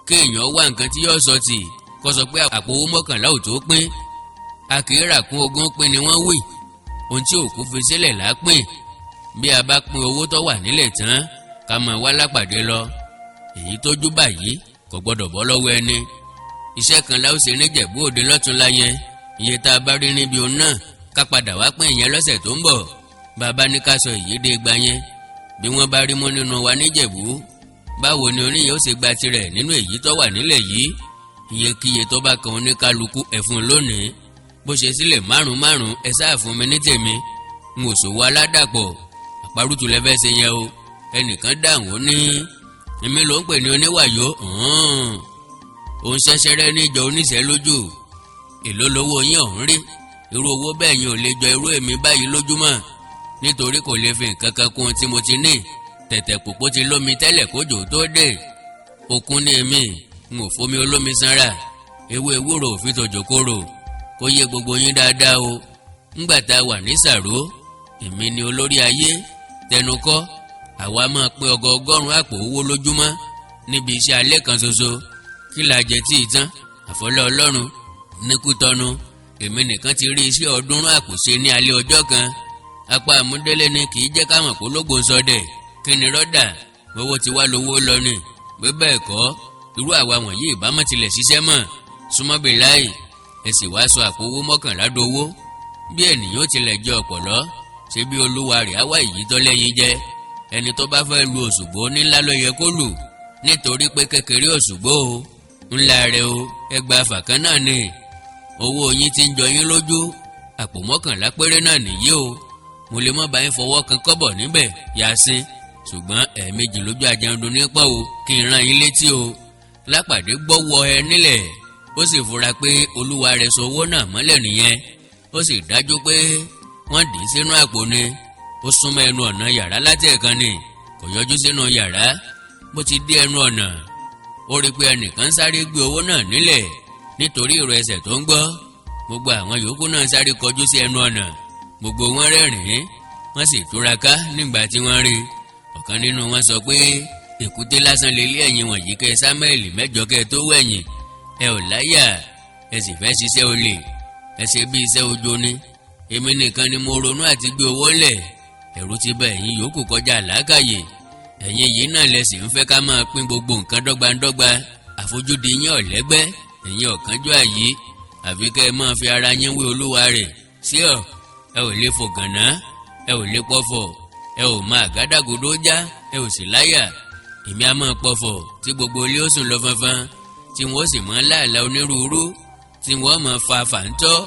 Kéèyàn wá nǹkan tí yóò sọ tì, kó sọ pé àpò owó 11 ò tó pín. A kì í rà kún ogún pín ni wọ́n wì. Ohun tí òkú fi sílẹ̀ lápín. Bí a bá pín owó tó wà nílẹ̀ tán, ká máa wá Lápàdé lọ. Èyí tójú báyìí kò gbọ́dọ̀ bọ́ lọ́wọ́ ẹni. Iṣẹ́ kan la ó ṣe níjẹ̀bú òde lọ́túnla yẹn. Iye tá a bá rí níbi òun náà, ká padà wá pín ìyẹn lọ́sẹ̀ tó ń bọ̀. Bàbá ní ká sọ èyí dé gba yẹn. Bí wọ́n bá rí mú nínú wa níjẹ̀bú, báwo ni oníyẹn ó ṣe gba tirẹ̀ nínú èyí tó wà nílẹ̀ yìí? Iyekíye tó bá kan oníkálukú, ẹ̀fún lónìí. Bó ṣe sílẹ̀ márùn márùn, ẹ sáà fún mi ní tèmi. N ò ṣòwò aládàpọ̀. Àparùtù lẹ́fẹ́ ṣe yẹn o. Ẹnìkan dáhùn, ó ní èmi ló ń pè ní oníwàyó. Òun ṣẹṣẹrẹ níjọ oníṣẹ́ lójú. Èló lówó yín ọ̀hún rí? Irú owó bẹ́ẹ̀ yín ò lè jọ irú èmi báyìí lójúmọ́, nítorí kò lè fi nǹkan kan kún tí mo ti ní. Tẹ̀tẹ̀ pòpò ti lómi tẹ́lẹ̀ kójò tó dé. Òkun ní èmi, n ò fomi olómi sanra. Ewé ewúro òfin tòjò kóró. Kó yé gbogbo yín dáadáa o. Ńgbà tá a wà ní Sàró, èmi ni olórí ayé tẹnukọ́. Àwa máa pín ọgọọgọ́rùn àpò owó lójúmọ́ níbi iṣẹ́ alẹ́ kan ṣoṣo. Kí la jẹ tí ì tán àfọlẹ́ Ọlọ́run ní Kútọ́nu? Èmi nìkan ti rí iṣẹ́ 300 àpò ṣe ní alẹ́ ọjọ́ kan. Apá àmúdélé ni kì í jẹ́ káwọn pológbò sọdẹ̀. Kí ni rọ́dà owó ti wá lówó lọ ni? Bí bẹ́ẹ̀ kọ́, irú àwa wọ̀nyí ìbámu tilẹ̀ ṣiṣẹ́ mọ̀ súnmọ́ bí láì. Ẹ sì wá sọ àpò owó 11 dowó. Bí ènìyàn ó tilẹ̀ jẹ ọ̀pọ̀lọ́, ṣé bí olúwa rẹ̀ á wá èyí tó lẹ́yìn jẹ. Ẹni tó bá fẹ́ lu Òṣùgbó nílá ló yẹ kó lù, nítorí pé kékeré Òṣùgbó o, ńlá rẹ̀ o, ẹgbàá fàkàn náà ni. Owó yín ti ń jọ yín lójú. Àpò 11 péré náà nìyí o. Mo lè má bá yín fọwọ́ kan kọ́bọ̀ níbẹ̀ Yasin, ṣùgbọ́n ẹ̀ẹ̀mejì lójú ajẹun nípọ̀ o. Kí n rán yín létí o. Lápàdé gbọ́wọ́ ẹ nílẹ̀, ó sì fura pé olúwa rẹ̀ sọ owó náà mọ́lẹ̀ nìyẹn. Ó sì dájú pé wọ́n dì í sínú àpò ni. Ó súnmọ́ ẹnu ọ̀nà yàrá láti ẹ̀kan ni, kò yọjú sínú yàrá. Bó ti dé ẹnu ọ̀nà, ó rí i pé ẹnìkan sáré gbé owó náà nílẹ̀ nítorí ìró ẹsẹ̀ tó ń gbọ́. Gbogbo àwọn yòókù náà sáré kọjú sí ẹnu ọ̀nà. Gbogbo wọn rẹ́rìn-ín, wọ́n sì túraká nígbà tí wọ́n rí. Ọ̀kan nínú wọn sọ pé èkúté lásán lè lé ẹ̀yìn wọ̀nyí kẹ́ sámẹ́ẹ̀lì 8 kẹ́ tó wẹ̀yìn. Ẹ ò láyà, ẹ sì fẹ́ ṣiṣẹ́ olè, ẹ ṣe bí iṣẹ́ ojo ni. Èmi nìkan ni mo ronú àti gbé owó lẹ̀. Ẹ̀rù ti bá ẹ̀yin yòókù kọjá làákàyè. Ẹ̀yin yìí náà lẹ sì ń fẹ́ ká máa pín gbogbo nǹkan dọ́gbandọ́gba. Àfojúdi yín ọ̀lẹ́gbẹ́, ẹ̀yin ọ̀kánjú àyè, àfi kẹ́ ẹ máa fi ara yín wé olúwa rẹ̀ sí ọ. Ẹ ò lè fò gànà, ẹ ò lè pọ̀fọ̀, ẹ ò máa àgádágodo já, ẹ ò sì láyà. Èmi á máa pọ̀fọ̀ tí gbogbo ilé ó sùn lọ fanfan, tí wọ́n sì máa láàlá onírúurú, tí wọ́n máa fa fàǹtọ́,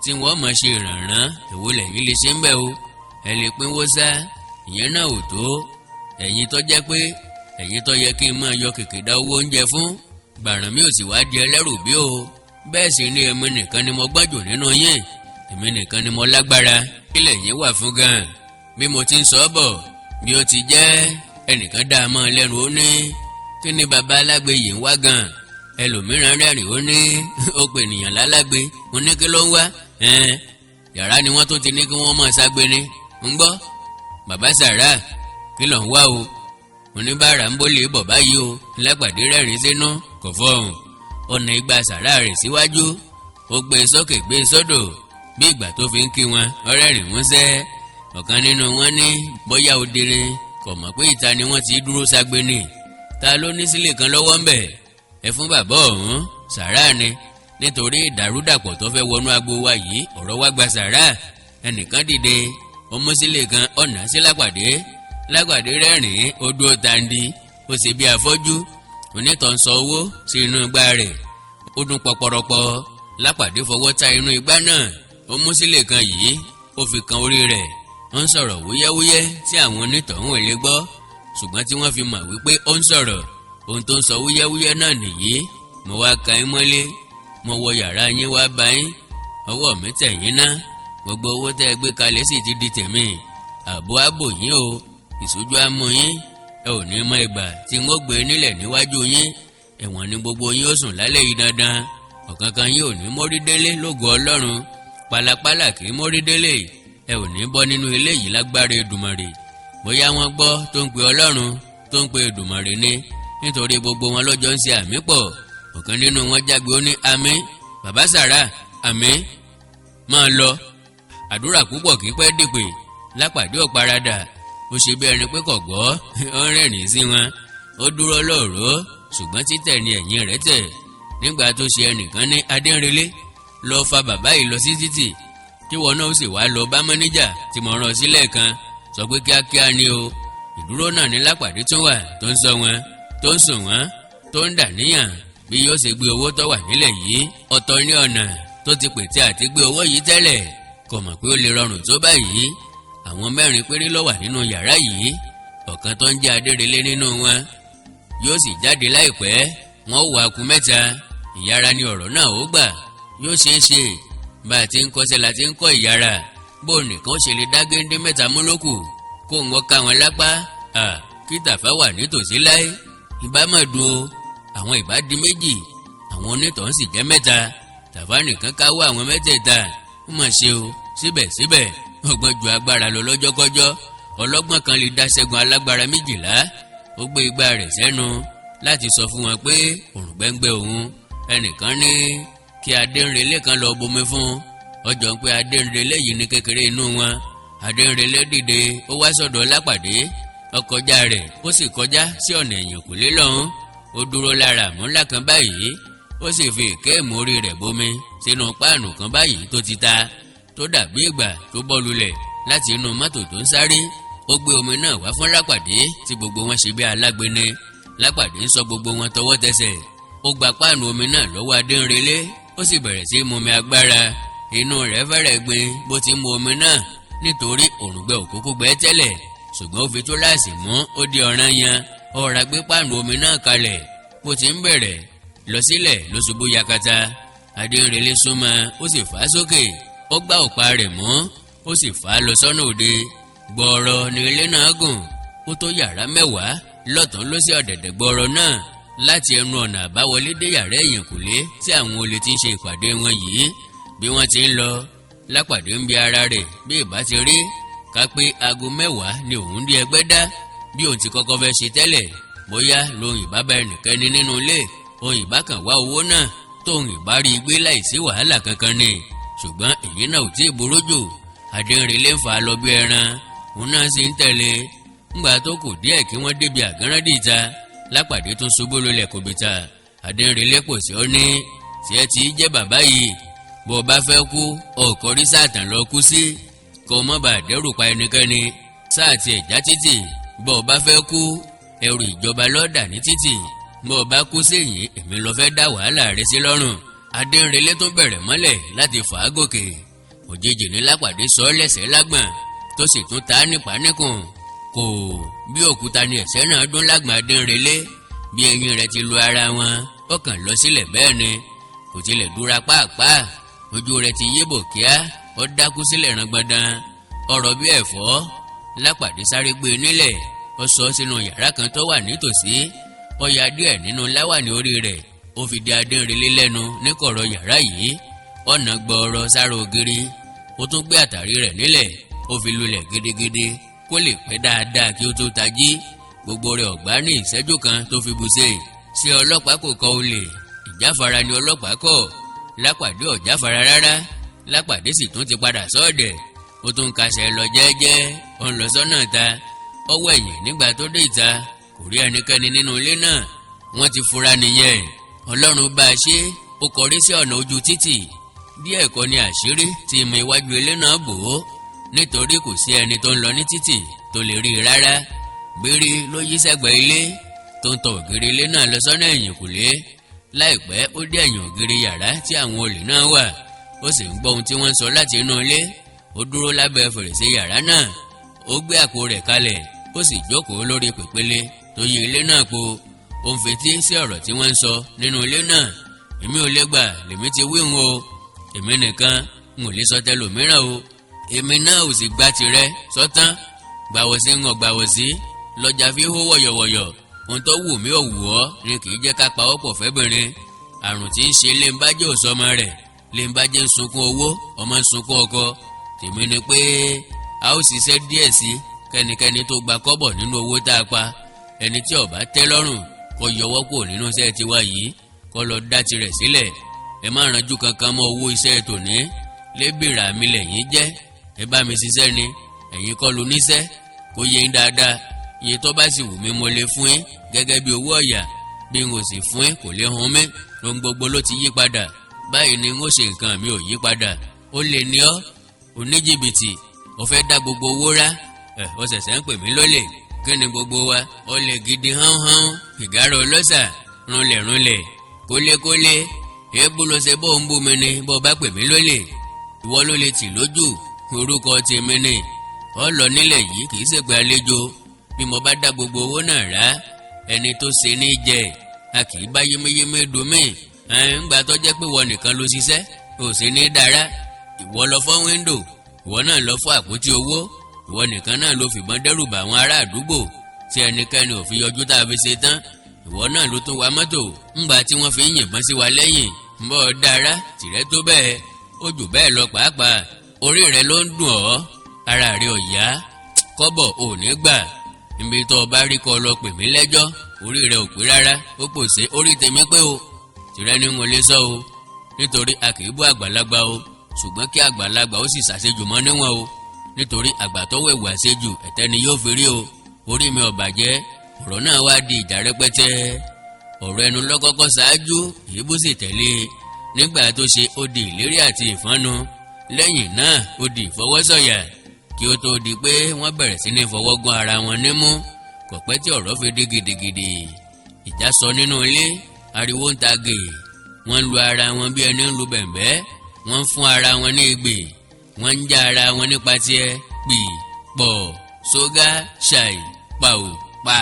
tí wọ́n máa ṣe ìrànràn. Èwo lẹ́yìn lè ṣe ń bẹ̀ o? Ẹ lè pínwó sá, ìyẹn náà ò tó. Ẹ̀yin tó jẹ́ pé ẹ̀yin tó yẹ kí n máa yọ kìkìdá owó oúnjẹ fún gbàràn mi ò sì wá di ẹlẹ́rù bí o. Bẹ́ẹ̀ sì ni èmi nìkan ni mo gbọ́n jù nínú yín, èmi nìkan ni mo lágbára. Kí lẹ̀yin wà fún gan? Bí mo ti ń sọ bọ̀, bí ó ti jẹ́ ẹnìkan dá a mọ́ lẹ́nu, ó ní, "Kí ni bàbá alágbe yìí ń wá gan?" Ẹlòmíràn rẹ́rìn, ó ní, "Ó pè nìyàn lálágbe." Mo ní, "Kí ló ń wá?" Yàrá ni wọ́n tún ti ní kí wọ́n mọ̀ ságbe ni. Ń gbọ́, bàbá sàrà, kí ló ń wá o? Oníbàárà ń bólè bọ̀ báyìí o. Lápàdé rẹ́rìn sínú, kò fọhùn. Ọ̀nà ìgbà sàrà rẹ̀ síwájú, ó gbé e sókè, gbé e sódò, bí ìgbà tó fi ń kí wọn, ọ̀rẹ́rìn músẹ́. Ọ̀kan nínú wọn ní bóyá òdìrín kò mọ̀ pé ìta ni wọ́n ti dúró ságbe ni. Ta ló ní sílè kan lọ́wọ́ ń bẹ̀? Ẹ fún bàbá ọ̀hún, sàrà ni, nítorí ìdàrúdàpọ̀ tó fẹ́ wọnú agbo wa yìí, ọ̀rọ̀ wa gba sàrà. Ẹnìkan dìde, ó mú sílè kan, ọ̀nà sí Lápàdé. Lápàdé rẹ́rìn-ín, ó dúró tandi, ó sì bí afọ́jú. Onítọ̀ ń sọ owó sí inú igbá rẹ̀, ó dún pọpọrọpọ. Lápàdé fọwọ́ ta inú igbá náà, ó mú sílè kan yìí, ó fi kan orí rẹ̀. Ó ń sọ̀rọ̀ wúyẹ́wúyẹ́ tí àwọn onítọ̀hún ò lè gbọ́, ṣùgbọ́n tí wọ́n fi mọ̀ wípé ó ń sọ̀rọ̀. Ohun tó ń sọ wúyẹ́wúyẹ́ náà nìyí: "Mo wá ka yín mọ́lé, mo wọ yàrá yín wá bá yín, ọwọ́ mi tẹ̀ yín ná. Gbogbo owó tẹ́ ẹ gbé kalẹ̀ sì ti di tèmi. Àbò àbò yín o, ìṣojú àmú yín. Ẹ ò ní mọ ìgbà tí n ó gbé nílẹ̀ níwájú yín. Ẹ̀wọ̀n ni gbogbo yín ó sùn lálẹ́ yìí dandan. Ọ̀kankan yín ò ní mórí délé lógo Ọlọ́run. Pàlàpàlà kì í mórí délé. Ẹ ò ní bọ́ nínú ilé yìí lágbára Èdùmàrè." Bóyá wọ́n gbọ́ tó ń pe Ọlọ́run, tó ń pe Èdùmàrè ni, nítorí gbogbo wọn lọ́jọ́ ń ṣe àmì pọ̀. Ọ̀kan nínú wọn jágbe, ó ní, "Àmín, bàbá sàrà, àmín, máa lọ. Àdúrà púpọ̀ kì í pẹ́ dìpè." Lápàdé ọ̀paradà, ó ṣe bí ẹni pé kò gbọ́, ó ń rẹ́rìn sí wọn. Ó dúró lóòró, ṣùgbọ́n títẹ̀ ni ẹ̀yìn rẹ̀ tẹ̀. Nígbà tó ṣe, ẹnìkan ní, "Adéǹrelé, lọ fa bàbá yìí lọ sí títì, kí wọn náà sì wá lọ bá mọ́níjà tí mo rán sílẹ̀ kan, sọ pé kíákíá ni o." Ìdúró náà ní Lápàdé tún wà tó ń sọ wọn, tó ń sùn wọn, tó ń dà níyàn bí yóò ṣe gbé owó tó wà nílẹ̀ yìí. Ọ̀tọ̀ ní ọ̀nà tó ti pètè àti gbé owó yìí tẹ́lẹ̀, kò mọ̀ pé ó lè rọrùn tó báyìí. Àwọn mẹ́rin péré ló wà nínú yàrá yìí. Ọ̀kan tó ń jẹ́ Adérelé nínú wọn yóò sì jáde láìpẹ́. Wọ́n wà kú mẹ́ta. Ìyára ni ọ̀rọ̀ náà ó gbà. Yóò ṣeé ṣe. Bá a ti ń kọ́ṣẹ́ la ti ń kọ́ ìyára. Bó nìkan ṣe lè dá géńdé mẹ́ta mú lókù kó ń wọ́n ká wọn lápá? Kí Tàfá wà nítòsí láé, ìbá má dùn o. Àwọn ìbá di méjì, àwọn onítọ̀hún sì jẹ́ mẹ́ta. Tàfá nìkan káwọ́ àwọn mẹ́tẹ̀ẹ̀ta. Ó mà ṣe o. Síbẹ̀síbẹ̀, ọgbọ́n ju agbára lọ lọ́jọ́kọ́jọ́. Ọlọ́gbọ́n kan lè dá ṣẹ́gun alágbára 12. Ó gbé igbá rẹ̀ sẹ́nu láti sọ fún wọn pé òrùngbẹ́ngbẹ́ òun. Ẹnìkan ní kí Adéǹrelé kan lọ bomi fún. Ọjọ́ pé Adéǹrelé yìí ní kékeré inú wọn. Adéǹrelé dìde, ó wá sọ̀dọ̀ Lápàdé, ó kọjá rẹ̀, ó sì kọjá sí ọ̀nà ẹ̀yìnkùlé lọ́hún. Ó dúró lára àmúlá kan báyìí, ó sì fi ìkéèmù orí rẹ̀ bomi sínú páànù kan báyìí tó ti ta, tó dàbí ìgbà tó bọ́ lulẹ̀ láti inú mọ́tò tó ń sáré. Ó gbé omi náà wá fún Lápàdé tí gbogbo wọn ṣe bí alágbèéní. Lápàdé ń sọ gbogbo wọn tọwọ́ tẹsẹ̀. Ó gba páànù omi náà lọ́wọ́ Adéǹrelé, ó sì bẹ̀rẹ̀ sí í mumi agbára. Inú rẹ̀ fẹ́rẹ̀ gbin bó ti mu omi náà, nítorí òrùngbẹ òkúkú gbẹ tẹ́lẹ̀, ṣùgbọ́n ó fi túláàsì mú ó di ọ̀ràn yan. Ó ra gbé páànù omi náà kalẹ̀, bó ti ń bẹ̀rẹ̀ lọ sílẹ̀ ló ṣubú yakata. Adéǹrelé súnmọ́, ó sì fà á sókè. Ó gbá ọ̀pá rẹ̀ mú, ó sì fà á lọ sọ́nà òde. Gbọ̀ọ̀rọ̀ ní ilé náà gùn. Ó Ó tó yàrá 10 lọ́tún lósì ọ̀dẹ̀dẹ̀ gbọ́rọ̀ náà, láti ẹnu ọ̀nà àbáwọlé dé yàrá ẹ̀yìnkùlé tí àwọn olè ti ń ṣe ìpàdé wọn yìí. Bí wọ́n ti ń lọ, Lápàdé ń bi ara rẹ̀ bí ìbá ti rí ká pé aago 10 ni òun dé Ẹgbẹ́dá bí òun ti kọ́kọ́ fẹ́ ṣe tẹ́lẹ̀, bóyá lòun ìbá bá ẹnìkẹ́ni nínú ilé, òun ìbá kàn wá owó náà, tóun ìbá rí i gbé láìsí wàhálà kankan ni. Ṣùgbọ́n èyí náà ò tí ì burú jù. Adéǹrẹ̀lẹ̀ ń fà á lọ bí ẹran, òun náà sì ń tẹ̀lé. Ńgbà tó kù díẹ̀ kí wọ́n débi àgánrádì ìta, Lápàdé tún ṣubú lulẹ̀ kòbìtà. Adéǹrẹ̀lẹ̀ kò sí, ó ní tiẹ̀ tí í jẹ́ bàbá yìí, bó o bá fẹ́ kú, ọkọ̀ rí sáàtàn lọ kú sí, kó o mọ́ bá dẹ́rù pa ẹnikẹ́ni. Sáà ti ẹ̀já títì, bó o bá fẹ́ kú, ẹrù ìjọba lọ́dà ní títì. Bó o bá kú séyìn, èmi lọ fẹ́ dá wàhálà rẹ sí lọ́rùn. Adéǹrẹ̀lẹ̀ tún bẹ̀rẹ̀ mọ́lẹ̀ láti fà á gòkè. Òjijì ní Lápàdé sọ ọ́ lẹ́sẹ̀ lágbọ̀n, tó sì tún ta á nípa níkùn. Kò bí òkúta ni ẹ̀sẹ̀ náà dún lágbọ̀n Adéǹrẹ̀lẹ̀. Bí eyín rẹ̀ ti lu ara wọn, ó kàn lọ sílẹ̀ bẹ́ẹ̀ ni, kò tilẹ̀ dúra pàápàá. Ojú rẹ̀ ti yíbò kíá, ó dákú sílẹ̀ rangbadan, ọ̀rọ̀ bí ẹ̀fọ́. Lápàdé sáré gbé e nílẹ̀, ó sọ sínú yàrá kan tó wà nítòsí. Ó ya díẹ̀ nínú láwàní orí rẹ̀, ó fi di Adéǹrẹ̀lẹ̀ lẹ́nu ní kọ̀rọ̀ yàrá yìí. Ọ̀nà gbọ́ọ̀rọ̀ sára ògiri, ó tún gbé àtàrí rẹ̀ nílẹ̀, ó fi lulẹ̀ gidigidi kó lè pẹ́ dáadáa kí ó tó tají. Gbogbo rẹ̀ ọ̀gbá ní ìṣẹ́jú kan tó fi bùṣe. Ṣé ọlọ́pàá kò kọ olè? Ìjáfara ni ọlọ́pàá kọ̀. Lápàdé ọ̀jáfara rárá. Lápàdé sì tún ti padà sọ́ọ̀dẹ̀, ó tún kasẹ̀ lọ jẹ́jẹ́, ó ń lọ sọ́nà ta. Ọwọ́ ẹ̀yìn nígbà tó dé ìta, kò rí ẹnikẹ́ni nínú ilé náà. Wọ́n ti fura nìyẹn. Ọlọ́run bá a ṣe, ó kọrí sí ọ̀nà ojú títì díẹ̀ kọ́ ni àṣírí tí ìmọ̀ iwájú ilé náà bò ó, nítorí kò sí ẹni tó ń lọ ní títì tó lè rí i rárá. Gbére ló yí sẹ́gbẹ̀ẹ́ ilé, tó ń tọ ògiri ilé náà lọ sọ́nà ẹ̀yìnkùlé. Láìpẹ́, ó dé ẹ̀yìn ògiri yàrá tí àwọn olè náà wà, ó sì ń gbọ́ ohun tí wọ́n ń sọ láti inú ilé. Ó dúró lábẹ́ fèrèsé yàrá náà, ó gbé àpò rẹ̀ kalẹ̀, ó sì jókòó lórí pèpele tó yí ilé náà po. Ó ń fetí sí ọ̀rọ̀ tí wọ́n ń sọ nínú ilé náà. "Èmi ò lè gbà, lèmi ti wí ń o. Èmi nìkan n ò lè sọ tẹlòmíràn o. Èmi náà ò sì gba tirẹ̀ sọ́tán. Gbàwọ̀ sí ń gbàwọ̀ sí lọ́jà fi hó wọ̀yọ̀wọ̀yọ̀. Ohun tó wù mí ò wù ọ́ ni kì í jẹ́ ká pa ọ́ pọ̀ fẹ́bìnrin. Àrùn tí ń ṣe léńbájẹ́ ò sọmọ rẹ̀. Léńbájẹ́ ń sunkún owó, ọmọ ń sunkún ọkọ. Tèmi ni pé a ó ṣiṣẹ́ díẹ̀ sí kẹ́nikẹ́ni tó gba kọ́bọ̀ nínú owó tá a pa. Ẹni tí ó bá tẹ́ lọ́rùn, kó yọwọ́ kúrò nínú iṣẹ́ tiwa yìí, kó lọ dá tirẹ̀ sílẹ̀. Ẹ má ranjú kankan mọ́ owó iṣẹ́ tòní. Lébìrà mi lẹ́yìn jẹ́, ẹ bá mi ṣiṣẹ́ ni, ẹ̀yin kọ́ ló níṣẹ́. Kó yé yín dáadáa, iye tó bá sì wù mí mo lè fún yín gẹ́gẹ́ bí owó ọ̀yà. Bí n ò sì fún yín, kò lè hun mí. Ohun gbogbo ló ti yí padà báyìí ni n ó ṣe nǹkan mi ò yí padà. Ó lè ní ọ́, oníjìbìtì, ó fẹ́ dá gbogbo owó rá ẹ̀, ó ṣẹ̀ṣẹ̀ ń pè mí lólè. Kí ni gbogbo wa? Ó lè gidi hánhán, ìgárá ọlọ́ṣà, runlẹ̀ runlẹ̀, kólékólé. Èébú ló ṣe bó ń bú mi ni bó bá pè mí lólè. Ìwọ ló lè tì lójú orúkọ tèmi ni. Ọ lọ nílẹ̀ yìí, kì í ṣèpè àlejò. Bí mo bá dá gbogbo owó náà rá, ẹni tó ṣe ní jẹ. A kì í bá yéméyémé domi. Ẹ̀ ń gbà tó jẹ́ pé ìwọ nìkan ló ṣiṣẹ́, ò ṣe ní dára. Ìwọ lọ fọ́ window, ìwọ náà lọ fọ́ àpótí owó, ìwọ nìkan náà ló fìbọn dẹ́rù bà àwọn ará àdúgbò tí ẹnikẹ́ni ò fi yọjú tá a fi ṣe tán. Ìwọ náà ló tún wa mọ́tò ńgbà tí wọ́n fi ń yìnbọn sí wa lẹ́yìn. Ń bọ́ dára tìrẹ tó bẹ́ẹ̀, ó jù bẹ́ẹ̀ lọ pàápàá. Orí rẹ ló ń dùn ọ́, ara rẹ ò yá. Kọ́bọ̀ ò ní gbà. Níbi tó o bá rí kọ́ lọ pè mí lẹ́jọ́. Orí rẹ ò pé rárá. Ó pò sí orí tèmi pé o tìrẹ ni mo lè sọ o, nítorí a kì í bú àgbàlagbà o, ṣùgbọ́n kí àgbàlagbà ó sì ṣàṣejù mọ́ níwọ̀n o, nítorí àgbà tó wẹ̀wù àṣejù, ẹ̀tẹ́ ni yóò fi rí o. Orí mi ò bàjẹ́." Ọ̀rọ̀ náà wá di ìjà rẹpẹtẹ. Ọ̀rọ̀ ẹnu lọ́kọ́kọ́ ṣáájú, èébú sì tẹ̀lé. Nígbà tó ṣe, ó di ìlérí àti ìfọ́nnu. Lẹ́yìn náà, ó di ìfọwọ́sọ̀yà, kí ó tó di pé wọ́n bẹ̀rẹ̀ sí ní fọwọ́ gún ara wọn nímú. Kò pẹ́ tí ọ̀rọ̀ fi di gidigidi. Ìjà sọ nínú ilé, ariwo ń ta gè, wọ́n ń lu ara wọn bí ẹni ń lu bẹ̀m̀bẹ́, wọ́n ń fún ara wọn ní egbè, wọ́n ń já ara wọn nípa tiẹ̀, pì pọ̀ sógá ṣàì pàò pa.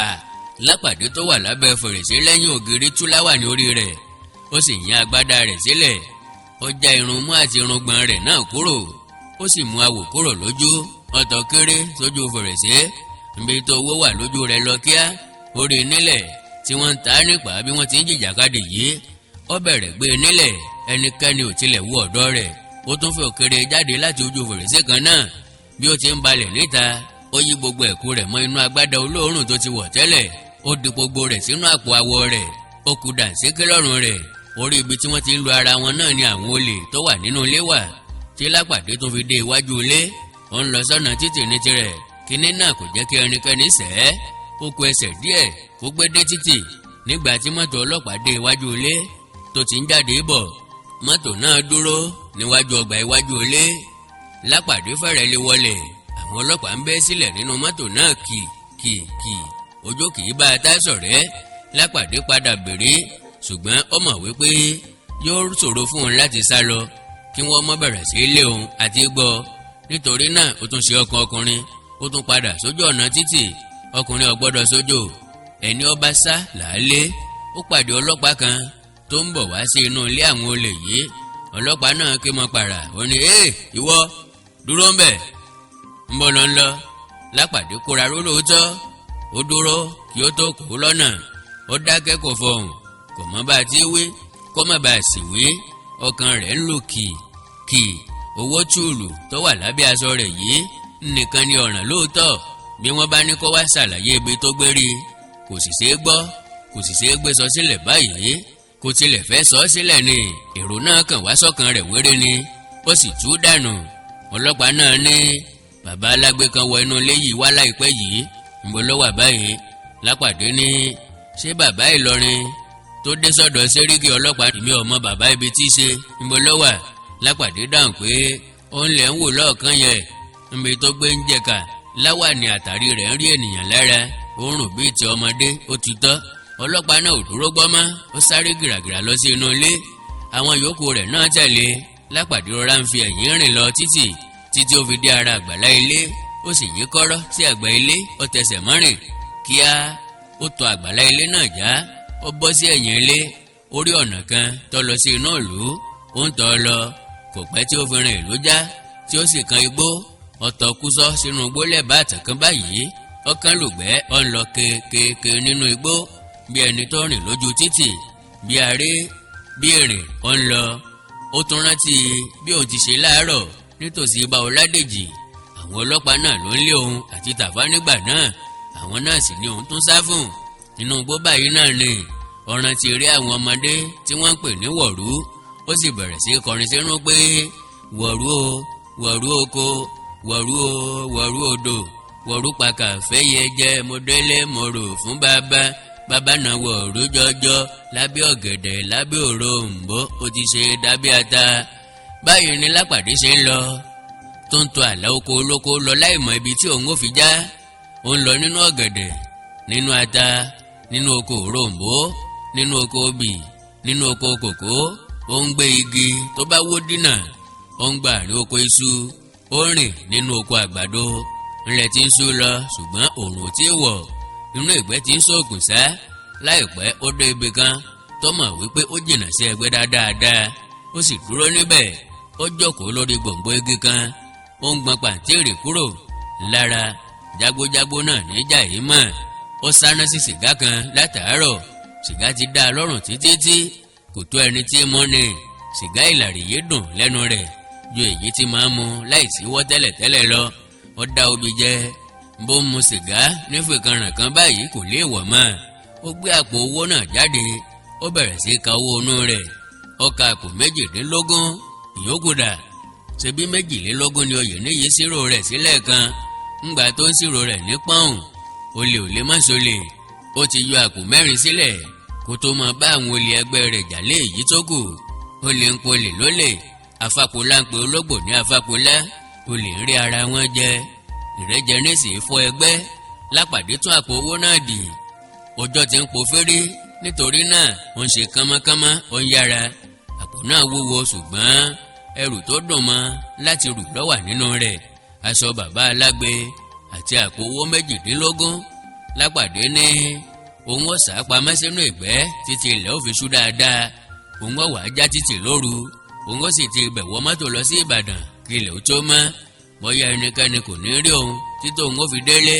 Lápàdé tó wà lábẹ́ fèrèsé lẹ́yìn ògiri tú láwàní orí rẹ̀, ó sì yín agbádá rẹ̀ sílẹ̀, ó já irun mú àti irùngbọ̀n rẹ̀ náà kúrò, ó sì mú awò kúrò lójú, ọ̀tọ̀ kéré sójú fèrèsé. Níbi tó owó wà lójú rẹ̀ lọ kíá, ó rí nílẹ̀ tí wọ́n ń ta nípa bí wọ́n ti ń jìjàkadì yìí. Ó bẹ̀rẹ̀ gbé nílẹ̀, ẹnikẹ́ni ò tilẹ̀ wú ọ̀dọ́ rẹ̀. Ó tún fi òkèrè jáde láti ojú fèrèsé kan náà. Bí ó ti ń balẹ̀ níta, ó yí gbogbo ẹ̀kú rẹ̀ mọ́ inú agbádá olóòórùn tó ti wọ̀ tẹ́lẹ̀. Ó di gbogbo rẹ̀ sínú àpò awọ rẹ̀, ó kù dànsíkí lọ́rùn rẹ̀. Orí ibi tí wọ́n ti ń lu ara wọn náà ni àwọn olè tó wà nínú ilé wà tí Lápàdé tó fi dé iwájú ilé. Ó ń lọ sọ́nà títì ní tirẹ̀. Kinní náà kò jẹ́ kí ẹnikẹ́ni sẹ́ ẹ́. Ó kù ẹsẹ̀ díẹ̀ kó gbé dé títì nígbà tí mọ́tò ọlọ́pàá dé iwájú ilé tó ti ń jáde bọ̀. Mọ́tò náà dúró níwájú ọgbà iwájú ilé. Lápàdé fẹ́rẹ̀ lé wọlé. Àwọn ọlọ́pàá ń bẹ́ sílẹ̀ nínú mọ́tò náà kì kì kì. Ojú kì í bá a tá sọ̀rẹ́. Lápàdé padà béèrè, ṣùgbọ́n ó mọ̀ wípé yóò ṣòro fún òun láti sá lọ kí wọ́n mọ́ bẹ̀rẹ̀ sí lé òun àti gbọ́. Nítorí náà, ó tún ṣe ọkàn ọkùnrin, ó tún padà sójú ọ̀nà títì. Ọkùnrin ò gbọ́dọ̀ sójò, ẹni ó bá sá làálé. Ó pàdé ọlọ́pàá kan tó ń bọ̀ wá sí inú ilé àwọn olè yìí. Ọlọ́pàá náà ké mọ́ para, ó ní, "Ee, ìwọ dúró ń bẹ̀, ń bọ̀ lọ ń lọ." Lápàdé kóra ró lóòótọ́, ó dúró kí ó tó kó lọ́nà. Ó dákẹ́, kò fọhùn, kò mọ bá a ti wí, kó má bàa sì wí. Ọkàn rẹ̀ ń lù kì kì. Owó túùlù tó wà lábẹ́ aṣọ rẹ̀ yìí nìkan ni ọ̀ràn lóòótọ́. Bí wọ́n bá ní kó wá ṣàlàyé ibi tó gbé rí, kò sì ṣeé gbọ́, kò sì ṣeé gbé sọ sílẹ̀ báyìí. Kò tilẹ̀ fẹ́ sọ sílẹ̀ ni, èrò náà kàn wá sọ́kàn rẹ̀ wéré ni, ó sì tú dànù. Ọlọ́pàá náà ní, "Bàbá alágbé kan wọ inú ilé yìí wá láìpẹ́ yìí, ńbọ ló wà báyìí?" Lápàdé ní, "Ṣé bàbá Ìlọrin tó dé sọ́dọ̀ sẹ́ríkì ọlọ́pàá? Èmi ò mọ bàbá ibi tí í ṣe. Ńbọ ló wà?" Lápàdé dáhùn pé òun lẹ̀ ń wò lọ́ọ̀kan yẹn, níbi tó gbé ń jẹ̀ka láwàní, àtàrí rẹ̀ ń rí ènìyàn lára, ó rùn bíi ti ọmọdé, ó ti tọ́. Ọlọ́pàá náà ò dúró gbọ́ mọ́, ó sáré gìràgìrà lọ sí inú ilé. Àwọn yòókù rẹ̀ náà tẹ̀lé. Lápàdé rọra ń fi ẹ̀yìn rìn lọ títì títí ó fi dé ara àgbàlá ilé. Ó sì yí kọ́rọ́ sí àgbà ilé, ó tẹsẹ̀ mọ́rìn kíá. Ó tọ àgbàlá ilé náà já, ó bọ́ sí ẹ̀yìn ilé, ó rí ọ̀nà kan tó lọ sí inú ìlú. Ó ń tọ́ lọ, kò pẹ́ tí ó fi rìn ìlú já, tí ó sì kan igbó. Ọ̀tọ̀ kúsọ́ sínú igbó lẹ́bàá àtàkàn báyìí. Ọkàn lùgbẹ́, ó ń lọ kéékèèké nínú igbó bí ẹni tó rìn lójú títì, bí aré bí èrìn, ó ń lọ. Ó tún rántí bí òun ti ṣe láàárọ̀ nítòsí ibà Ọládèjì. Àwọn ọlọ́pàá náà ló ń lé òun àti Tàfá nígbà náà, àwọn náà sì ní òun tún sá fún nínú igbó báyìí náà ni. Ọ̀ràn ti rí àwọn ọmọdé tí wọ́n ń pè ní wọ̀rú. Ó sì bẹ̀rẹ̀ sí kọrin sínú pé, "Wọ̀rú o, wọ̀rú oko, wọ̀rú o, wọ̀rú odò, wọ̀rú pàkà fẹ́yẹ jẹ́, mo délé mo rò fún bàbá, bàbá náà wọ̀rú jọjọ lábẹ́ ọ̀gẹ̀dẹ̀, lábẹ́ òrombó, ó ti ṣe dábẹ́ ata." Báyìí ni Lápàdé ṣe ń lọ, tó ń tọ àlà oko olóko lọ láìmọ̀ ibi tí òun ó fi já. Ó ń lọ nínú ọ̀gẹ̀dẹ̀, nínú ata, nínú oko òrombó, nínú oko obì, nínú oko kòkó. Ó ń gbé igi tó bá wó dínà, ó ń gba àárín oko iṣu, ó ń rìn nínú oko àgbàdo. Ńlẹ̀ tí ń sú lọ, ṣùgbọ́n òòrùn ò tí ì wọ̀. Inú ìgbẹ́ tí ń sóògùn sá. Láìpẹ́, ó dé ibì kan tó mọ̀ wípé ó jìnnà sí ẹgbẹ́ dáadáa. Ó sì dúró níbẹ̀, ó jókòó lórí gbòǹgbò igi kan, ó ń gbọn pàǹtíìrì kúrò lára. Jágbójágbó náà níjà yìí mọ̀. Ó sáná sí sìgá kan látàárọ̀. Sìgá ti dá a lọ́rùn títí tí kò tó ẹni tí mú ni. Sìgá ìlàrí yìí dùn lẹ́nu rẹ̀ ju èyí tí máa ń mu láìsí wọ́ tẹ́lẹ̀tẹ́lẹ̀ lọ. Ó dá obì jẹ, bó ń mu sìgá nífẹ̀ẹ́kanràn kan báyìí, kò léèwọ̀ mọ́. Ó gbé àpò owó náà jáde, ó bẹ̀rẹ̀ sí ka owó inú rẹ̀. Ó ka àpò 18, ìyókù dà? Ṣebí 22 ni oyè níyì ṣírò rẹ̀ sílẹ̀ kan ńgbà tó ń ṣírò rẹ̀ ní pọ́ùn. Olè ò lè má ṣolè. Ó ti yọ àpò 4 sílẹ̀ kó tó máa bá àwọn olè ẹgbẹ́ rẹ̀ jà lé èyí tó kù. Olè ń polè lólè, afápolá ń pe ológbò ní afápolá. Olè ń rí ara wọn jẹ, ìrẹ́jẹ nísìnyí fọ́ ẹgbẹ́. Lápàdé tún àpò owó náà dì. Ọjọ́ ti ń po fèrè, nítorí náà ó ń ṣe kánmọ́kánmọ́, ó ń yára. Àpò náà wúwo, ṣùgbọ́n ẹrù tó dùn mọ́ láti rù ló wà nínú rẹ̀: aṣọ bàbá alágbe àti àpò owó 18. Lápàdé ní òun ó sá pamọ́ sínú ìgbẹ́ títí ilẹ̀ ó fi ṣú dáadáa. Òun ó wàá já títì lóru, òun ó sì ti ibẹ̀ wọ mọ́tò lọ sí Ìbàdàn kí ilẹ̀ ó tó mọ́. Bóyá ẹnikẹ́ni kò ní rí òun títí òun ó fi délé.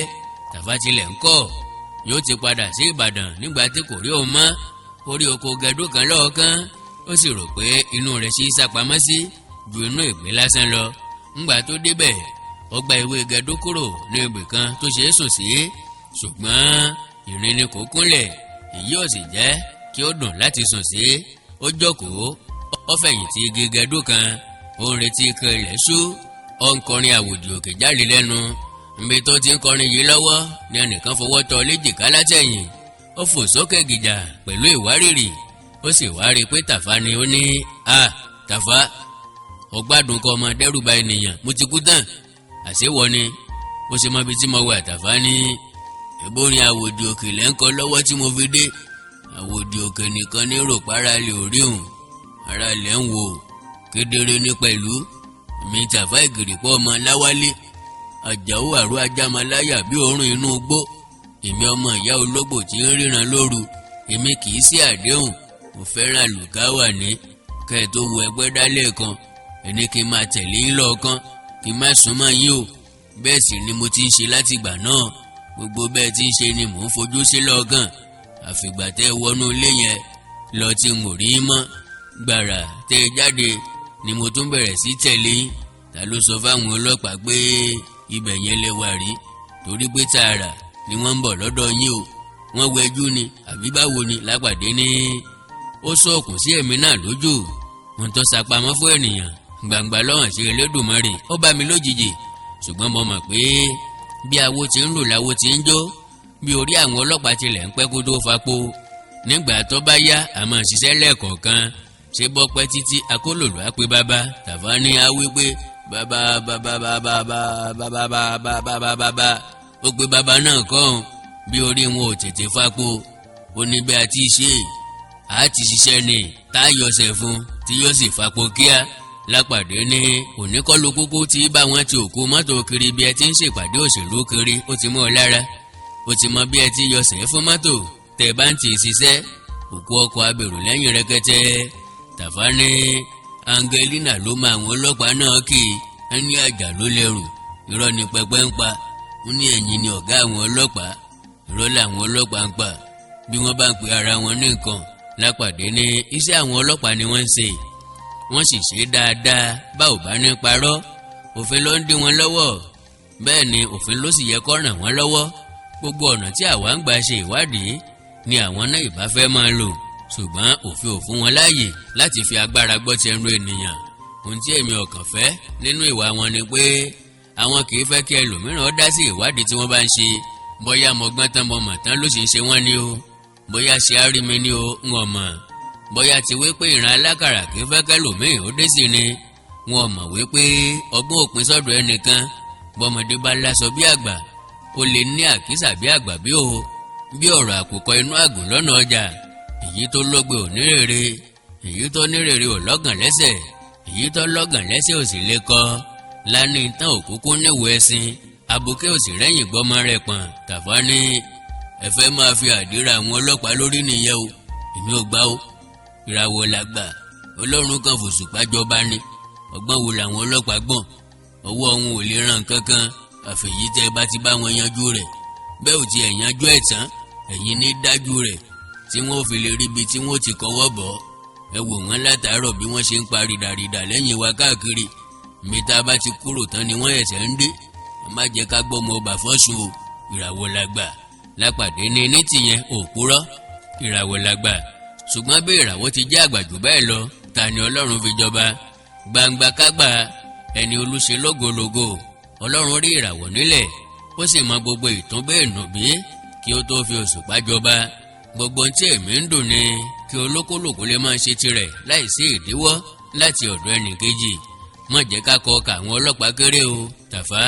Tàfá tilẹ̀ ń kọ́ yóò ti padà sí Ìbàdàn nígbà tí kò rí òun mọ́. Orí oko gẹdú kan lọ́ọ̀kan, ó sì rò pé inú rẹ̀ ṣì sápamọ́ sí ju inú ìgbín lásán lọ. Ńgbà tó débẹ̀, ó gba ìwé gẹdú kúrò ní ibì kan tó ṣe é sùn sí, ṣùgbọ́n ìrìn ni kò kúnlẹ̀, èyí ò sì jẹ́ kí ó dùn láti sùn sí. Ó jókòó, ó fẹ̀yìntì igi gẹdú kan, ó ń retí kí ilẹ̀ ṣú. Ó ń kọrin àwòdì òkè jáde lẹ́nu. Níbi tó ti ń kọrin yìí lọ́wọ́ ni ẹnìkan fọwọ́ tọ́ léjìká látẹ̀yìn. Ó fò sókè gìjà pẹ̀lú ìwárìrì, ó sì wá rí i pé Tàfá ni. Ó ní, "A, Tàfá, ọgbádùn kọ́ ọmọ dẹ́rùbà ènìyàn, mo ti kú tán, àṣewọ ni ó ṣe mọ ibi tí mo wà?" Tàfá ní, "Ìbórin àwòdì òkè lẹ́ ń kọ lọ́wọ́ tí mo fi dé. Àwòdì òkè nìkan ní rò para lè rí òun, ara lẹ̀ ń wò kedere ní pẹ̀lú. Èmi Tàfá Ìgìrìpọ̀ ọmọ Láwálé Àjàó àrò ajámaláyà bí òórùn inú igbó, èmi ọmọ ìyá ológbò tí ń ríran lóru, èmi kì í sí àdéhùn, mo fẹ́ràn àlùkáwà ní kẹ́ ẹ tó wo ẹgbẹ́ dálé kan, ẹni kí n máa tẹ̀lé yín lọ́ọ̀kan, kí n má súnmọ́ yín o. Bẹ́ẹ̀ sì ni mo ti ń ṣe látìgbà náà. Gbogbo bẹ́ẹ̀ tí ń ṣe ni mò ń fojú sí lọ́ọ̀kan. Àfìgbà tẹ́ ẹ wọnú ilé yẹn lọ tí n ò rí mọ́, gbàrà tẹ́ ẹ jáde ni mo tún bẹ̀rẹ̀ sí tẹ̀lé yín. Ta ló sọ fáwọn ọlọ́pàá pé ibẹ̀ yẹn lẹ wà rí? Torí pé tààrà ni wọ́n ń bọ̀ lọ́dọ̀ yín o. Wọ́n wẹjú ni àbí báwo ni?" Lápàdé ní, "Ó sọ̀kùn sí èmi náà lójú. Ohun tó sapamọ́ fún ènìyàn, gbangba lọ́hàn sí Elédùmarè. Ó bá mi lójijì, ṣùgbọ́n mo mọ̀ pé bí awo ti ń lò láwo ti ń jó. Bí orí àwọn ọlọ́pàá tilẹ̀ ń pẹ́ kó tó fapò, nígbà tó bá yá àmọ́ ṣiṣẹ́ lẹ́ẹ̀kọ̀ọ̀kan. Ṣé bọ́ pẹ́ títí, akólòlò á pé bàbá." Tàfá ní á wí pé bàbá bàbá bàbá bàbá bàbá bàbá bàbá. Ó pé bàbá náà kọ́ bí orí wọn ò tètè fapò. Ó ní bí a ti ṣe a ti ṣiṣẹ́ ni tá a yọsẹ̀ fún tí yóò sì fapò kíá. Lápàdé ní oníkọlù kúkú tí bá wọn ti òkú mọ́tò kiri bí ẹ ti ń ṣèpàdé òṣèlú kiri. Ó ti mọ́ ọ lára, ó ti mọ bí ẹ ti yọsẹ̀ fún mọ́tò tẹ̀ bá ń tì í ṣiṣẹ́ òkú ọkọ̀ abèrò lẹ́yìn rẹ̀kẹ̀tẹ̀. Tàfá ní Angelina ló mọ àwọn ọlọ́pàá náà kì í ẹni àjà ló lẹ́rù. Irọ́ ni pẹpẹ ń pa. Ó ní ẹ̀yìn ni ọ̀gá àwọn ọlọ́pàá. Irọ́ làwọn ọlọ́pàá ń pa bí wọ́n bá ń pe ara wọn ní nǹkan. Lápàdé ní iṣẹ́ àwọn ọlọ́pàá ni wọ́n ń ṣe, wọ́n sì ṣe dáadáa. Bá ò bá ní parọ́, òfin ló ń dí wọn lọ́wọ́. Bẹ́ẹ̀ ni òfin ló sì yẹ kó ràn wọ́n lọ́wọ́. Gbogbo ọ̀nà tí àwa ń gbà ṣe ìwádìí ni àwọn náà ìbá fẹ́ máa lò, ṣùgbọ́n òfin ò fún wọn láàyè láti fi agbára gbọ́ ti ẹnu ènìyàn. Ohun tí èmi ọ̀kàn fẹ́ nínú ìwà wọn ni pé àwọn kì í fẹ́ kí ẹlòmíràn dá sí ìwádìí tí wọ́n bá ń ṣe. Bóyá mo gbọ́n tán, mo mọ̀ tán ló sì ń ṣe wọ́n ni o, bóyá ṣe á rí mi ní o, ń ò mọ̀. Bóyá ti wí pé ìran alákàrà kì í fẹ́ kẹlòmíì ó dé sí ni. Wọn ò mọ̀ wípé ọgbọ́n òpin sọ́dọ̀ ẹnìkan. Bọ́mọdé bá láṣọ bí àgbà, ó lè ní àkísà bí àgbà bí o. Bí ọ̀rọ̀ àkùkọ inú àgùn lọ́nà ọjà, èyí tó lógbe ò ní rèrè, èyí tó ní rèrè ò lọ́gàn lẹ́sẹ̀, èyí tó lọ́gàn lẹ́sẹ̀ ò sì lè kọ́ lánìí tán. Òkúkú níwò ẹṣin, abuké ò sì rẹ́yìn gbọ́mọ rẹ̀ pọ̀n. Tàfá ní, "Ẹ fẹ́ máa fi àdírà àwọn ọlọ́pàá lórí nìyẹn o. Èmi ò gbà o. Ìràwọ̀ làgbà, Ọlọ́run kan fòṣùpá jọba ni. Ọgbọ́n wo làwọn ọlọ́pàá gbọ́n? Ọwọ́ wọn ò lè ràn kankan àfẹ̀yí tẹ́ bá ti bá wọn yanjú rẹ̀. Bẹ́ẹ̀ ò tiẹ̀ yanjú ẹ̀ tán, ẹ̀yin ní dájú rẹ̀ tí wọ́n fi lè ríbi tí wọ́n ti kọ́wọ́ bọ̀. Ẹ wò wọ́n látàárọ̀ bí wọ́n ṣe ń pa rìdàrìdà lẹ́yìn wa káàkiri. Mi tá a bá ti kúrò tán ni wọ́n ẹ̀sẹ̀ ń dé. Ẹ má jẹ́ ká gbọ́ ọmọ ọba fọ́sùn o. Ìràwọ̀ làgbà." Lápàdé ní ní tìyẹn òpúrọ́, ìràwọ̀ làgbà, ṣùgbọ́n bí ìràwọ̀ ti jẹ́ àgbà jù bẹ́ẹ̀ lọ, ta ni Ọlọ́run fi jọba? Gbangba kágbà, ẹni olúṣe lógologo. Ọlọ́run rí ìràwọ̀ nílẹ̀, ó sì mọ gbogbo ìtúnbẹ̀ẹ́nù bí kí ó tó fi òṣùpá jọba. Gbogbo ohun tí èmi ń dùn ni kí olúkúlùkù lè máa ṣe tirẹ̀ láìsí ìdíwọ́ láti ọ̀dọ̀ ẹnì kejì. Má jẹ́ ká kọ ọkà àwọn ọlọ́pàá kéré o, Tàfá.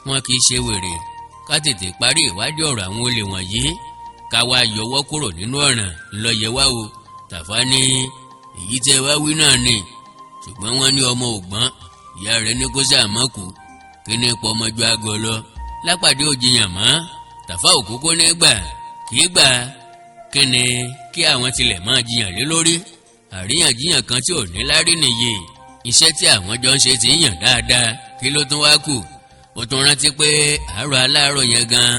Wọn kì í ṣe wèrè. Ká tètè parí ìwádìí ọ̀rọ̀ àwọn olè wọ̀nyí, ká wá yọwọ́ kúrò nínú ọ̀ràn ńlọ́yẹ wá o. Tàfá ní, "Èyí tẹ́ wá wí náà ni, ṣùgbọ́n wọ́n ní ọmọ ògbọ́n, ìyá rẹ̀ ní kó sáà mọ́ kú, kí ní pọ̀ ọmọ ju aago lọ." Lápàdé òjìyàn mọ́. Tàfá òkúkú ní gbà kì í gbà. Kí ni kí àwọn tilẹ̀ máa jiyàn lé lórí? Àríyànjiyàn kan tí ò ní lárí nìyí. Iṣẹ́ tí àwọn jọ ń ṣe ti ń yàn dáadáa, kí ló tún wá kù? Ó tún rántí pé àárọ̀ aláàárọ̀ yẹn gan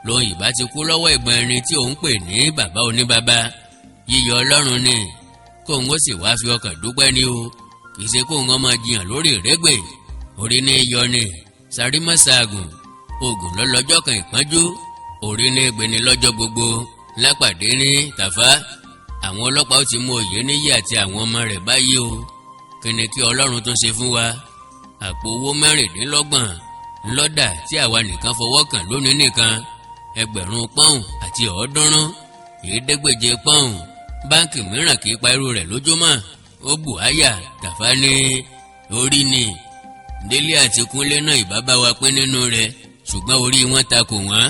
Lòun ìbá ti kú lọ́wọ́ ìbọn ẹni tí òun pè ní bàbá oníbàbá. Yíyọ Ọlọ́run ni, kóun ó sì wá fi ọkàn dúpẹ́ ni o, kì í ṣe kóun ọmọ jiyàn lórí ìrégbè. Orí ní yọ ni sàrímọ́sàgùn, oògùn lọ́lọ́jọ́ kan ìpọ́njú, orí ní gbeni lọ́jọ́ gbogbo. Lápàdé ní Tàfá, àwọn ọlọ́pàá ó ti mú Oyèníyì àti àwọn ọmọ rẹ̀ báyìí o. Kí ni kí Ọlọ́run tún ṣe fún wa? Àpò owó 26 lọ́dà tí àwa nìkan fọwọ́ kàn lónìí nìkan, £3,300. Báńkì mìíràn kì í pa irú rẹ̀ lójúmọ́. Ó bù áyà. Tàfá ní orí ni Délé àti Kúnlé náà ìbá bá wa pín nínú rẹ̀, ṣùgbọ́n orí wọn takò wọ́n.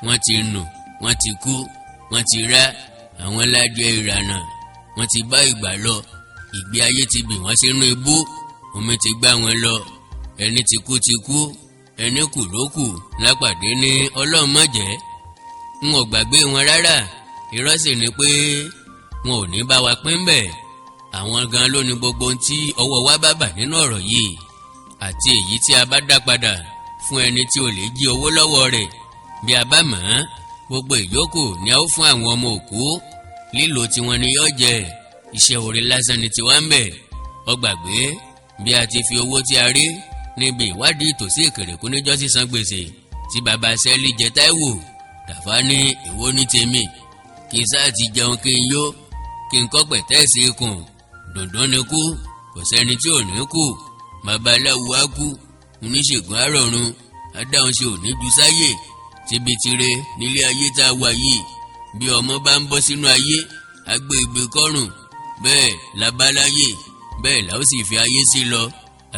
Wọ́n ti nù, wọ́n ti kú, wọ́n ti rá. Àwọn ládìẹ ìrànà, wọ́n ti bá ìgbà lọ. Ìgbé ayé ti bì wọ́n sínú ibú, omi ti gbá wọn lọ. Ẹni tí kú ti kú, ẹni kù ló kù. Lápàdé ní Ọlọ́run má jẹ́ n ò gbàgbé wọn rárá. Irọ́ sì ni pé wọn ò ní bá wa pín bẹ́ẹ̀. Àwọn gan ló ní gbogbo ohun tí ọwọ́ wa bá bà nínú ọ̀rọ̀ yìí, àti èyí tí a bá dá padà fún ẹni tí ó lè jí owó lọ́wọ́ rẹ̀. Bí a bá mọ̀ ọ́n, gbogbo ìyókù ni a ó fún àwọn ọmọ òkú. Lílo tiwọn ni yóò jẹ, iṣẹ́ orí lásán ni tiwa ń bẹ̀. Ọ gbàgbé bí a ti fi owó tí a rí níbi ìwádìí ìtòsí Ìkèrèkú níjọ́ sísan gbèsè tí baba sẹ́lí jẹ Táíwò. Tàfá ní èwo ní tèmi, kí n sáà ti jẹun, kí n yó, kí n kọ́ pẹ̀tẹ́ẹ̀sì ikùn. Dùndún ni kú, kò sẹ́ni tí ò ní kú. Babaláwo á kú, oníṣègùn á rọ̀run, adáhunṣe ṣe ò ní ju sáyè. Tibitire nílé ayé tá a wà yìí. Bí ọmọ bá ń bọ́ sínú ayé, á gbé igbe kọ́rùn. Bẹ́ẹ̀ labaláyé, bẹ́ẹ̀ la ó sì fi ayé sí lọ.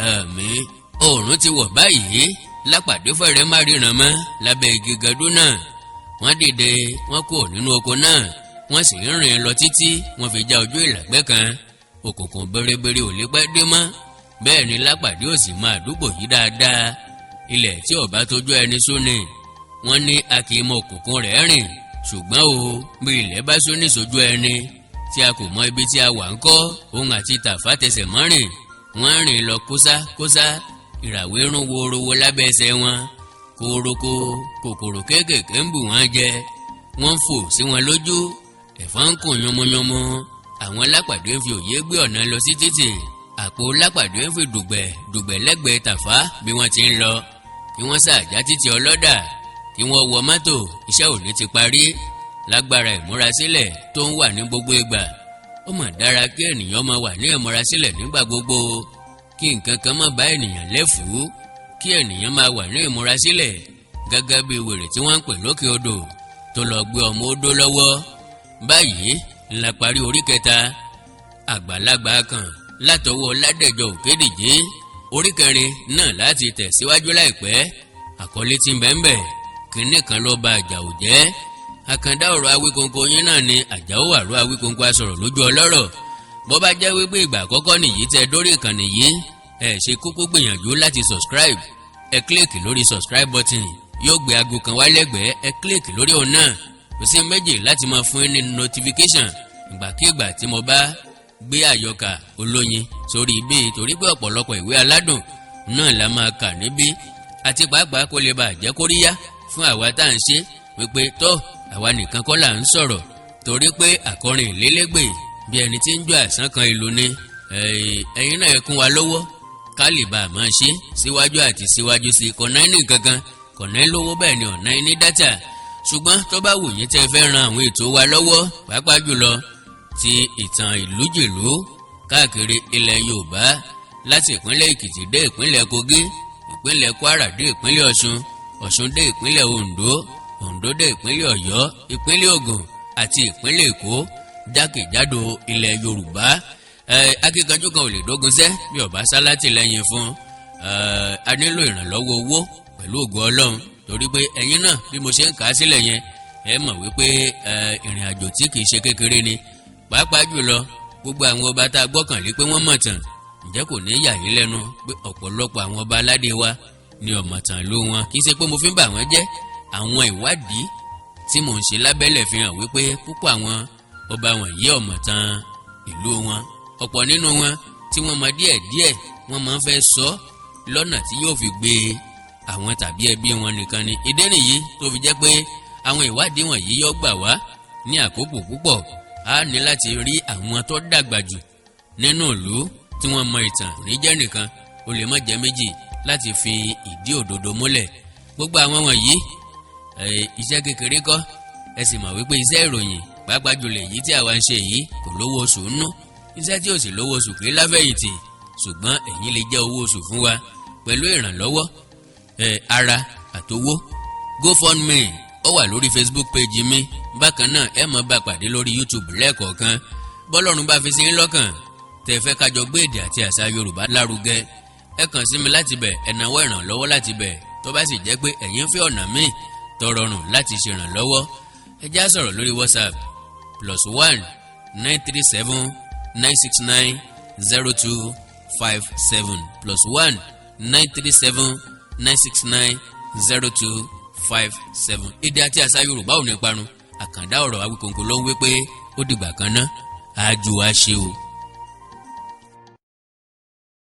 Àmín. Oòrùn ti wọ̀ báyìí. Lápàdé fẹ́rẹ̀ má ríran mọ́ lábẹ́ igi gàdú náà. Wọ́n dìde, wọ́n kúrò nínú oko náà, wọ́n sì ń rìn lọ títí wọ́n fi já ojú ìlàgbẹ́ kan. Òkùnkùn bèrèbèrè ò lè pẹ́ dé mọ́. Bẹ́ẹ̀ ni Lápàdé ò sì mọ àdúgbò yìí dáadáa. Ilẹ̀ tí ò bá tójú ẹni súni, wọ́n ní a kì í mọ òkùnkùn rẹ̀ rìn. Ṣùgbọ́n o, bí ilẹ̀ bá sún ní sójú ẹni tí a kò mọ ibi tí a wà ń kọ́? Òun àti Tàfá tẹsẹ̀ mọ́rìn, wọ́n rìn lọ kósá kósá. Ìràwé rún worowo lábẹ́ ẹsẹ̀ wọn. Kórókó kòkòrò kéékèèké ń bù wọ́n jẹ, wọ́n ń fò sí wọn lójú. Ẹ̀fọn ń kùn yánmọ́yánmọ́. Àwọn Lápàdé ń fi òye gbé ọ̀nà lọ sí títì. Àpò Lápàdé ń fi dùgbẹ̀ dùgbẹ̀ lẹ́gbẹ̀ẹ́ Tàfá bí wọ́n ti ń lọ. Kí wọ́n ṣàjá títì ọlọ́dà, kí wọ́n wọ mọ́tò, iṣẹ́ òní ti parí. Lágbára ìmúrasílẹ̀ tó ń wà ní gbogbo ìgbà, ó mà dára kí ènìyàn máa wà ní ìmúrasílẹ̀ nígbà gbogbo, kí nǹkan kan má bá ènìyàn lẹ́fùú, kí ènìyàn máa wà ní ìmúrasílẹ̀ gẹ́gẹ́ bí wèrè tí wọ́n ń pè lókè odò tó lọ gbé ọmọ odó lọ́wọ́. Báyìí ńlá parí orí kẹta Àgbàlagbà kan látọwọ́ Ládẹ̀jọ Òkèdìjì. Orí kẹrin náà láti tẹ̀síwájú láìpẹ́. Àkọlé tí ń bẹ ń bẹ, kínní kan ló ba Àjàó jẹ́. Àkàndá ọ̀rọ̀ Awíkonko yín náà ni Àjàó àrò Awíkonko asọ̀rọ̀ lójú ọlọ́rọ̀. Bó bá jẹ́ wípé ìgbà àkọ́kọ́ nìyí tẹ dórí ìkànnì yìí, ẹ ṣe kúkú gbìyànjú láti subscribe. Ẹ click lórí subscribe button, yóò gbé aago kan wá lẹ́gbẹ̀ẹ́. Ẹ click lórí òun náà, kò sí méjì láti máa fún yín ní notification ìgbàkigbà tí mo bá gbé àyọkà olóyin sórí ibi, torí pé ọ̀pọ̀lọpọ̀ ìwé aládùn náà la máa kà níbí, àti pàápàá kó lè bàa jẹ́ kóríyá fún àwa tá à ń ṣe, wípé tó àwa nìkan kọ́ là ń sọ̀rọ̀, torí pé àkọrin ìlélégbè bí ẹni tí ń jó àsán kan ìlú ni. Ẹ̀yin náà ẹ kún wa lọ́wọ́ ká lè bá a máa ṣe síwájú àti síwájú sí i. Kọ̀nà ní kankan, kọ̀nà lówó, bẹ́ẹ̀ ni ọ̀nà ní data. Ṣùgbọ́n tó bá wù yín tẹ́ fẹ́ ran àwọn ètò wa lọ́wọ́, pàápàá jùlọ ti ìtàn ìlújìlú káàkiri ilẹ̀ Yorùbá, láti ìpínlẹ̀ Èkìtì dé ìpínlẹ̀ Kogi, ìpínlẹ̀ Kwara dé ìpínlẹ̀ Ọ̀ṣun, Ọ̀ṣun dé ìpínlẹ̀ Oǹdó, Oǹdó dé ìpínlẹ̀ Ọ̀yọ́, ìpínlẹ̀ Ògùn àti ìpínlẹ̀ Èkó, jákèjádò ilẹ̀ Yorùbá, akíkanjú kan ò lè dógun sẹ́ bí ọba sálátìlẹ́yìn fún. A nílò ìrànlọ́wọ́ owó pẹ̀lú ògo Ọlọ́run, torí pé ẹ̀yin náà, bí mo ṣe ń kà á sílẹ̀ yẹn, ẹ mọ̀ wípé ìrìn àjò tí kìí ṣe kékeré ni. Pàápàá jùlọ gbogbo àwọn ọba tá a gbọ́kànlé pé wọ́n mọ̀ tàn, ǹjẹ́ kò ní yà yín lẹ́nu pé ọ̀pọ̀lọpọ̀ àwọn ọba aládé wa ní ọ̀mọ̀tàn ló wọn? Kì í ṣe pé mo fi ń bà wọ́n jẹ́. Àwọn ìwádìí tí mò ń ṣe lábẹ́lẹ̀ fi hàn wípé púpọ̀ àwọn ọba wọ̀nyí ọ̀mọ̀tàn ìlú wọn. Ọ̀pọ̀ nínú wọn tí wọ́n mọ díẹ̀ díẹ̀, wọ́n máa ń fẹ́ sọ lọ́nà tí yóò fi gbé àwọn tàbí ẹbí wọn nìkan ni. Ìdí nìyí tó fi jẹ́ pé Àwọn ìwádìí wọ̀nyí yóò gbà wá ní àkókò púpọ̀. A ní láti rí àwọn tó dàgbà jù nínú ìlú tí wọ́n mọ ìtàn. Kò ní jẹ́ nìkan, ó lè má jẹ́ méjì, láti fi ìdí òdodo múlẹ̀. Gbogbo àwọn wọ̀nyí, iṣẹ́ kékeré kọ́. Ẹ sì mọ̀ wípé iṣẹ́ ìròyìn, pàápàá jùlọ èyí tí àwa ń ṣe yìí, kò lówó oṣù nú. Iṣẹ́ tí ò sì lówó oṣù kì í láfẹ̀yìntì. Ṣùgbọ́n ẹ̀yin lè jẹ́ owó oṣù fún wa pẹ̀lú ìrànlọ́wọ́ ara àtowó. GoFundMe ó wà lórí Facebook page mi. Bákan náà, ẹ mọ̀ bá pàdé lórí YouTube lẹ́ẹ̀kọ̀ọ̀kan. Bọ́lọ́run bá fi sí yín lọ́kàn tẹ́ fẹ́ kájọ gbé èdè àti àṣà Yorùbá lárugẹ, ẹ kàn sí mi láti bẹ̀, ẹ nawọ́ ìrànlọ́wọ́ láti bẹ̀. Tó bá sì jẹ́ pé ẹ̀yin fẹ́ ọ̀nà míì tó rọrùn láti ṣèrànlọ́wọ́, ẹ já sọ̀rọ̀ lórí WhatsApp, +1 937 969 0257, +1 937 969 0257. Èdè àti àṣà Yorùbá ò ní parun. Àkàndá ọ̀rọ̀ Awíkonko ló ń wí pé ó dìgbà kan ná, àjò wa ṣe o.